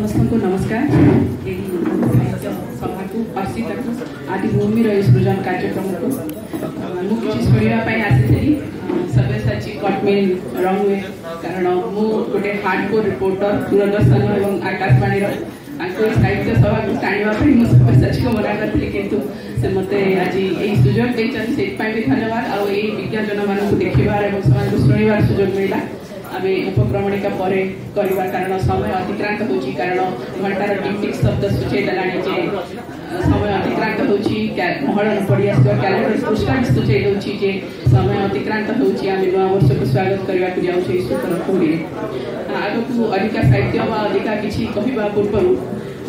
ସମସ୍ତଙ୍କୁ ନମସ୍କାର। ଏହି ସାହିତ୍ୟ ସଭାକୁ, ଅର୍ସିତାକୁ, ଆଦିଭୂମିର ଏହି ସୃଜନ କାର୍ଯ୍ୟକ୍ରମକୁ ମୁଁ କିଛି ଶୁଣିବା ପାଇଁ ଆସିଥିଲି। Sabyasachi caught me wrong way, କାରଣ ମୁଁ ଗୋଟେ ହାର୍ଡକୋର ରିପୋର୍ଟର ଦୂରଦର୍ଶନ ଏବଂ ଆକାଶବାଣୀର। ତାଙ୍କୁ ଏହି ସାହିତ୍ୟ ସଭାକୁ ଟାଣିବା ପାଇଁ ମୁଁ ସବ୍ୟସାଚୀକୁ ମନା କରିଥିଲି, କିନ୍ତୁ ସେ ମୋତେ ଆଜି ଏହି ସୁଯୋଗ ଦେଇଛନ୍ତି, ସେଥିପାଇଁ ବି ଧନ୍ୟବାଦ। ଆଉ ଏଇ ବିଜ୍ଞଜନମାନଙ୍କୁ ଦେଖିବାର ଏବଂ ସେମାନଙ୍କୁ ଶୁଣିବାର ସୁଯୋଗ ମିଳିଲା। ଆମେ ଉପକ୍ରମଣିକା ପରେ କରିବା, କାରଣ ସମୟ ଅତିକ୍ରାନ୍ତ ହେଉଛି, କାରଣ ଘଣ୍ଟାର ଟିକ୍ ଟିକ୍ ଶବ୍ଦ ସୂଚାଇ ଦେଲାଣି ଯେ ସମୟ ଅତିକ୍ରାନ୍ତ ହେଉଛି। ମହଳନ ପଡ଼ି ଆସିଥିବା କ୍ୟାଲେଣ୍ଡର ପୃଷ୍ଠା ବି ସୂଚାଇ ଦେଉଛି ଯେ ସମୟ ଅତିକ୍ରାନ୍ତ ହେଉଛି। ଆମେ ନୂଆ ବର୍ଷକୁ ସ୍ୱାଗତ କରିବାକୁ ଯାଉଛୁ ଏହି ଶୀତର କୁହୁଡ଼ିରେ। ଆଗକୁ ଅଧିକା ସାହିତ୍ୟ ବା ଅଧିକା କିଛି କହିବା ପୂର୍ବରୁ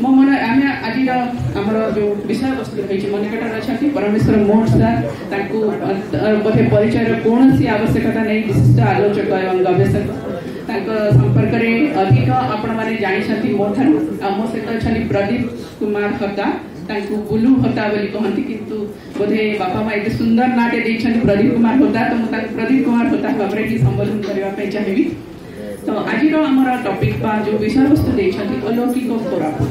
ମୋ ମନ ଆମେ ଆଜିର ଆମର ଯେଉଁ ବିଷୟବସ୍ତୁ ରହିଛି, ମୋ ନିକଟରେ ଅଛନ୍ତି ପରମେଶ୍ୱର ମୋହନ ସାର୍। ତାଙ୍କୁ ବୋଧେ ପରିଚୟର କୌଣସି ଆବଶ୍ୟକତା ନାହିଁ। ବିଶିଷ୍ଟ ଆଲୋଚକ ଏବଂ ଗବେଷକ, ତାଙ୍କ ସମ୍ପର୍କରେ ଅଧିକ ଆପଣମାନେ ଜାଣିଛନ୍ତି ମୋ ଠାରୁ। ଆଉ ମୋ ସହିତ ଅଛନ୍ତି ପ୍ରଦୀପ କୁମାର ହୋତା। ତାଙ୍କୁ ବୁଲୁ ହୋତା ବୋଲି କହନ୍ତି, କିନ୍ତୁ ବୋଧେ ବାପା ମା ଏତେ ସୁନ୍ଦର ନାଁଟେ ଦେଇଛନ୍ତି ପ୍ରଦୀପ କୁମାର ହୋତା, ତ ମୁଁ ତାଙ୍କୁ ପ୍ରଦୀପ କୁମାର ହୋତା ଭାବରେ ହିଁ ସମ୍ବୋଧନ କରିବା ପାଇଁ ଚାହିଁବି। ତ ଆଜିର ଆମର ଟପିକ ବା ଯେଉଁ ବିଷୟବସ୍ତୁ ଦେଇଛନ୍ତି, ଅଲୌକିକ କୋରାପୁଟ।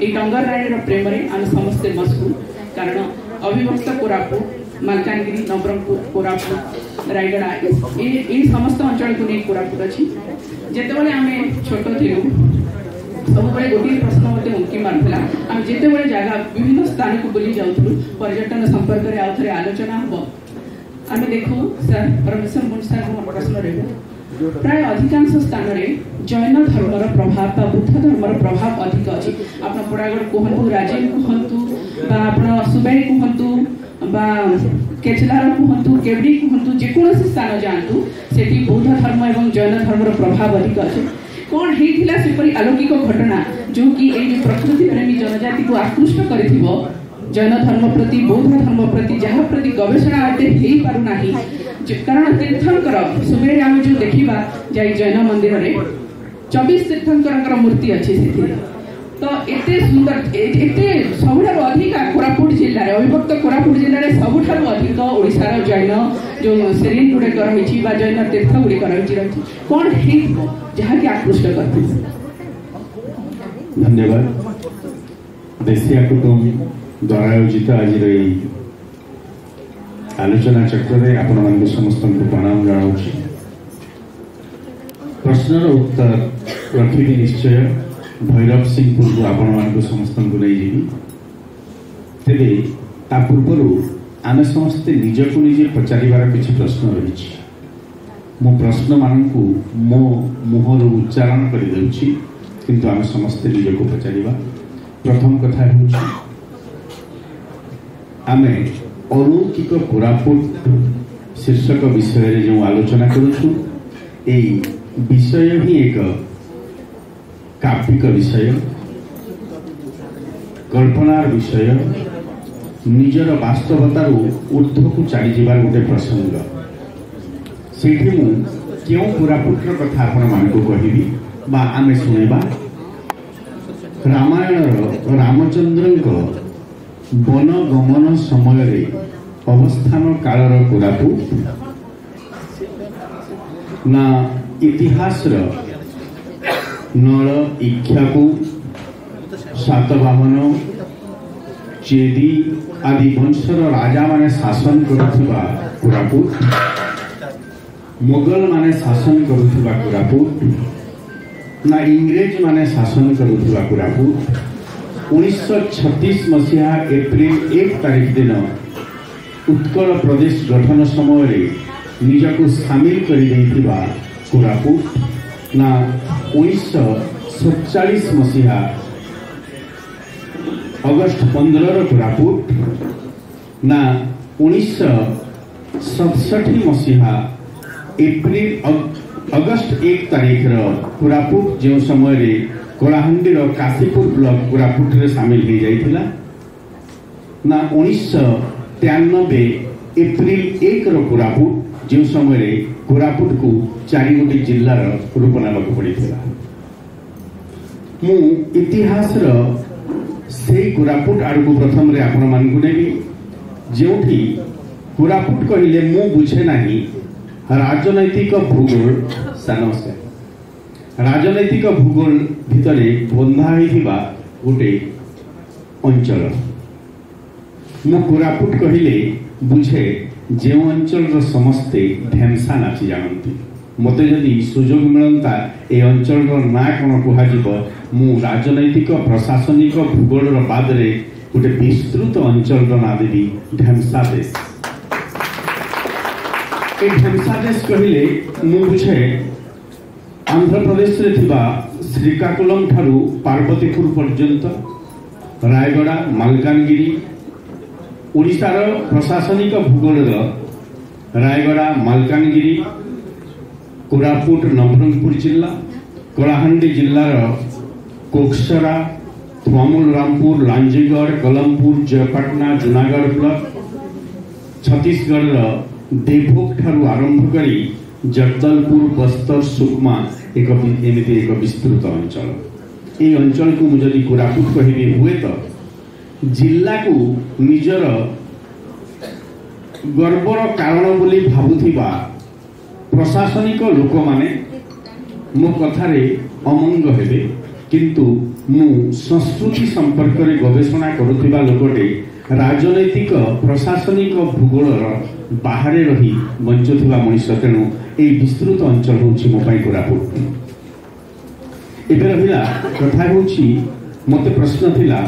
ଏଇ ଡଙ୍ଗର ରାଣୀର ପ୍ରେମରେ ଆମେ ସମସ୍ତେ ମସଗୁଲ, କାରଣ ଅବିଭକ୍ତ କୋରାପୁଟ, ମାଲକାନଗିରି, ନବରଙ୍ଗପୁର, କୋରାପୁଟ, ରାୟଗଡ଼ା, ଏଇ ସମସ୍ତ ଅଞ୍ଚଳକୁ ନେଇ କୋରାପୁଟ ଅଛି। ଯେତେବେଳେ ଆମେ ଛୋଟ ଥିଲୁ, ସବୁବେଳେ ଗୋଟିଏ ପ୍ରଶ୍ନ ମୋତେ ଉଙ୍କି ମାରୁଥିଲା। ଆମେ ଯେତେବେଳେ ଜାଗା ବିଭିନ୍ନ ସ୍ଥାନକୁ ବୁଲି ଯାଉଥିଲୁ, ପର୍ଯ୍ୟଟନ ସମ୍ପର୍କରେ ଆଉ ଥରେ ଆଲୋଚନା ହବ, ଆମେ ଦେଖୁ ସାର୍, ପରମେଶ୍ୱର ମୁଣ୍ଡ ସାର୍, ମୋର ପ୍ରଶ୍ନ ରହିବ, ପ୍ରାୟ ଅଧିକାଂଶ ସ୍ଥାନରେ ଜୈନ ଧର୍ମର ପ୍ରଭାବ ବା ବୁଦ୍ଧ ଧର୍ମର ପ୍ରଭାବ ଅଧିକ ଅଛି। ଆପଣ ପୋଡ଼ାଗଡ଼ କୁହନ୍ତୁ, ରାଜୀବ କୁହନ୍ତୁ, ବା ଆପଣ ସୁବାଇ କୁହନ୍ତୁ, ବା କେଚଲାର କୁହନ୍ତୁ, କେବଡ଼ି କୁହନ୍ତୁ, ଯେକୌଣସି ସ୍ଥାନ ଯାଆନ୍ତୁ, ସେଠି ବୌଦ୍ଧ ଧର୍ମ ଏବଂ ଜୈନ ଧର୍ମର ପ୍ରଭାବ ଅଧିକ ଅଛି। କ'ଣ ହେଇଥିଲା ସେପରି ଆଲୌକିକ ଘଟଣା ଯୋଉକି ଏଇ ଯୋଉ ପ୍ରକୃତି ପ୍ରେମୀ ଜନଜାତିକୁ ଆକୃଷ୍ଟ କରିଥିବ ଜୈନ ଧର୍ମ ପ୍ରତି, ବୌଦ୍ଧ ଧର୍ମ ପ୍ରତି, ଯାହା ପ୍ରତି ଗବେଷଣା ଏତେ ହେଇପାରୁନାହିଁ? କାରଣ ତୀର୍ଥଙ୍କର ସୁବେରେ ଆମେ ଯୋଉ ଦେଖିବା ଯାଇ ଜୈନ ମନ୍ଦିରରେ 24 ତୀର୍ଥଙ୍କରଙ୍କର ମୂର୍ତ୍ତି ଅଛି ସେଥିରେ। ତ ଏତେ ସୁନ୍ଦର, ଏତେ ସବୁଠାରୁ ଅଧିକା କୋରାପୁଟ ଜିଲ୍ଲାରେ, ଅବିଭକ୍ତ କୋରାପୁଟ ଜିଲ୍ଲାରେ ସବୁଠାରୁ ଅଧିକ ଓଡ଼ିଶାର ଜୈନ ଯୋଉ ସେରିନ୍ ଗୁଡ଼ିକ ରହିଛି ବା ଜୈନ ତୀର୍ଥ ଗୁଡ଼ିକ ରହିଛି, କ'ଣ ହେଇଥିବ ଯାହାକି ଆକୃଷ୍ଟ କରିଥିବ? ଧନ୍ୟବାଦ। ଦେଶିଆ କୁଟୁମ୍ବ ଦ୍ୱାରା ଆୟୋଜିତ ଆଜିର ଏଇ ଆଲୋଚନା ଚକ୍ରରେ ଆପଣମାନଙ୍କୁ ସମସ୍ତଙ୍କୁ ପ୍ରଣାମ ଜଣାଉଛି। ପ୍ରଶ୍ନର ଉତ୍ତର ରଖିବି ନିଶ୍ଚୟ, ଭୈରବ ସିଂହପୁରକୁ ଆପଣମାନଙ୍କୁ ସମସ୍ତଙ୍କୁ ନେଇଯିବି। ତେବେ ତା ପୂର୍ବରୁ ଆମେ ସମସ୍ତେ ନିଜକୁ ନିଜେ ପଚାରିବାର କିଛି ପ୍ରଶ୍ନ ରହିଛି। ମୁଁ ପ୍ରଶ୍ନମାନଙ୍କୁ ମୋ ମୁହଁରୁ ଉଚ୍ଚାରଣ କରିଦେଉଛି, କିନ୍ତୁ ଆମେ ସମସ୍ତେ ନିଜକୁ ପଚାରିବା। ପ୍ରଥମ କଥା ହେଉଛି, ଆମେ ଅଲୌକିକ କୋରାପୁଟ ଶୀର୍ଷକ ବିଷୟରେ ଯେଉଁ ଆଲୋଚନା କରୁଛୁ, ଏଇ ବିଷୟ ହିଁ ଏକ କାବ୍ୟିକ ବିଷୟ, କଳ୍ପନାର ବିଷୟ, ନିଜର ବାସ୍ତବତାରୁ ଉର୍ଦ୍ଧ୍ୱକୁ ଚାଲିଯିବାର ଗୋଟେ ପ୍ରସଙ୍ଗ। ସେଇଠି ମୁଁ କେଉଁ କୋରାପୁଟର କଥା ଆପଣମାନଙ୍କୁ କହିବି ବା ଆମେ ଶୁଣିବା? ରାମାୟଣର ରାମଚନ୍ଦ୍ରଙ୍କ ବନଗମନ ସମୟରେ ଅବସ୍ଥାନ କାଳର କୋରାପୁଟ, ନା ଇତିହାସର ନଳ, ଇକ୍ଷାକୁ, ସାତବାହନ, ଚେଦି ଆଦି ବଂଶର ରାଜାମାନେ ଶାସନ କରୁଥିବା କୋରାପୁଟ, ମୋଗଲମାନେ ଶାସନ କରୁଥିବା କୋରାପୁଟ, ନା ଇଂରେଜମାନେ ଶାସନ କରୁଥିବା କୋରାପୁଟ, 1936 ମସିହା ଏପ୍ରିଲ 1 ତାରିଖ ଦିନ ଉତ୍କଳ ପ୍ରଦେଶ ଗଠନ ସମୟରେ ନିଜକୁ ସାମିଲ କରିଦେଇଥିବା କୋରାପୁଟ, ନା 1947 ମସିହା ଅଗଷ୍ଟ 15ର କୋରାପୁଟ, ନା 1967 ମସିହା ଏପ୍ରିଲ ଅଗଷ୍ଟ 1 ତାରିଖର କୋରାପୁଟ, ଯେଉଁ ସମୟରେ କଳାହାଣ୍ଡିର କାଶୀପୁର ବ୍ଲକ କୋରାପୁଟରେ ସାମିଲ ହୋଇଯାଇଥିଲା, ନା 1993 ଏପ୍ରିଲ 1ର କୋରାପୁଟ, ଯେଉଁ ସମୟରେ କୋରାପୁଟକୁ 4ଗୋଟି ଜିଲ୍ଲାର ରୂପ ନେବାକୁ ପଡ଼ିଥିଲା? ମୁଁ ଇତିହାସର ସେଇ କୋରାପୁଟ ଆଡ଼କୁ ପ୍ରଥମରେ ଆପଣମାନଙ୍କୁ ନେବି, ଯେଉଁଠି କୋରାପୁଟ କହିଲେ ମୁଁ ବୁଝେ ନାହିଁ ରାଜନୈତିକ ଭୂଗୋଳ। ସାର୍ ନମସ୍କାର। ରାଜନୈତିକ ଭୂଗୋଳ ଭିତରେ ବନ୍ଧା ହୋଇଥିବା ଗୋଟେ ଅଞ୍ଚଳ। ମୁଁ କୋରାପୁଟ କହିଲେ ବୁଝେ ଯେଉଁ ଅଞ୍ଚଳର ସମସ୍ତେ ଢେମସା ନାଚି ଜାଣନ୍ତି। ମୋତେ ଯଦି ସୁଯୋଗ ମିଳନ୍ତା ଏ ଅଞ୍ଚଳର ନାଁ କ'ଣ କୁହାଯିବ, ମୁଁ ରାଜନୈତିକ ପ୍ରଶାସନିକ ଭୂଗୋଳର ବାଦରେ ଗୋଟେ ବିସ୍ତୃତ ଅଞ୍ଚଳର ନାଁ ଦେବି ଢେମସା ଦେଶ। ଏ ଢେମସା ଦେଶ କହିଲେ ମୁଁ ବୁଝେ ଆନ୍ଧ୍ରପ୍ରଦେଶରେ ଥିବା ଶ୍ରୀକାକୁଲମ ଠାରୁ ପାର୍ବତୀପୁର ପର୍ଯ୍ୟନ୍ତ, ରାୟଗଡ଼ା, ମାଲକାନଗିରି, ଓଡ଼ିଶାର ପ୍ରଶାସନିକ ଭୂଗୋଳର ରାୟଗଡ଼ା, ମାଲକାନଗିରି, କୋରାପୁଟ, ନବରଙ୍ଗପୁର ଜିଲ୍ଲା, କଳାହାଣ୍ଡି ଜିଲ୍ଲାର କୋକସରା, ଥୁଆମୁଲ ରାମପୁର, ଲାଞ୍ଜିଗଡ଼, କଲମପୁର, ଜୟପାଟଣା, ଜୁନାଗଡ଼ ବ୍ଲକ, ଛତିଶଗଡ଼ର ଦେଭୋଗ ଠାରୁ ଆରମ୍ଭ କରି ଜଗଦଲପୁର, ବସ୍ତର, ସୁକମା ଏକ ଏମିତି ଏକ ବିସ୍ତୃତ ଅଞ୍ଚଳ। ଏଇ ଅଞ୍ଚଳକୁ ମୁଁ ଯଦି କୋରାପୁଟ କହିବି, ହୁଏତ ଜିଲ୍ଲାକୁ ନିଜର ଗର୍ବର କାରଣ ବୋଲି ଭାବୁଥିବା ପ୍ରଶାସନିକ ଲୋକମାନେ ମୋ କଥାରେ ଅମଙ୍ଗ ହେବେ, କିନ୍ତୁ ମୁଁ ସଂସ୍କୃତି ସମ୍ପର୍କରେ ଗବେଷଣା କରୁଥିବା ଲୋକଟେ ରାଜନୈତିକ ପ୍ରଶାସନିକ ଭୂଗୋଳର ବାହାରେ ରହି ବଞ୍ଚୁଥିବା ମଣିଷ, ତେଣୁ ଏଇ ବିସ୍ତୃତ ଅଞ୍ଚଳ ହେଉଛି ମୋ ପାଇଁ କୋରାପୁଟ। ଏବେ ରହିଲା କଥା ହେଉଛି, ମୋତେ ପ୍ରଶ୍ନ ଥିଲା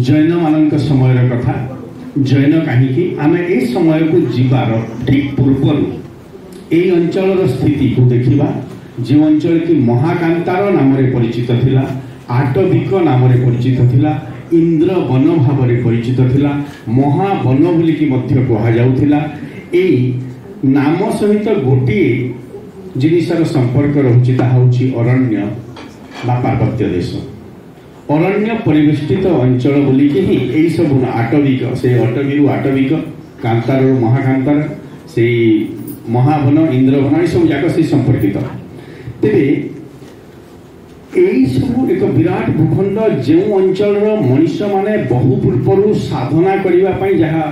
ଜୈନମାନଙ୍କ ସମୟର କଥା। ଜୈନ କାହିଁକି? ଆମେ ଏ ସମୟକୁ ଯିବାର ଠିକ୍ ପୂର୍ବରୁ ଏଇ ଅଞ୍ଚଳର ସ୍ଥିତିକୁ ଦେଖିବା, ଯେଉଁ ଅଞ୍ଚଳ କି ମହାକାନ୍ତାର ନାମରେ ପରିଚିତ ଥିଲା, ଆଟବିକ ନାମରେ ପରିଚିତ ଥିଲା, ଇନ୍ଦ୍ରବନ ଭାବରେ ପରିଚିତ ଥିଲା, ମହାବନ ବୋଲିକି ମଧ୍ୟ କୁହାଯାଉଥିଲା। ଏଇ ନାମ ସହିତ ଗୋଟିଏ ଜିନିଷର ସମ୍ପର୍କ ରହୁଛି, ତାହା ହେଉଛି ଅରଣ୍ୟ ବା ପାର୍ବତ୍ୟ ଦେଶ। ଅରଣ୍ୟ ପରିବେଷ୍ଟିତ ଅଞ୍ଚଳ ବୋଲିକି ହିଁ ଏଇସବୁ ଆଟବିକ, ସେଇ ଅଟବିରୁ ଆଟବିକ, କାନ୍ତାରରୁ ମହାକାନ୍ତାର, ସେଇ ମହାବନ, ଇନ୍ଦ୍ରବନ, ଏସବୁ ଯାକ ସେଇ ସମ୍ପର୍କିତ। ତେବେ ଏଇସବୁ ଏକ ବିରାଟ ଭୂଖଣ୍ଡ, ଯେଉଁ ଅଞ୍ଚଳର ମଣିଷମାନେ ବହୁ ପୂର୍ବରୁ ସାଧନା କରିବା ପାଇଁ, ଯାହା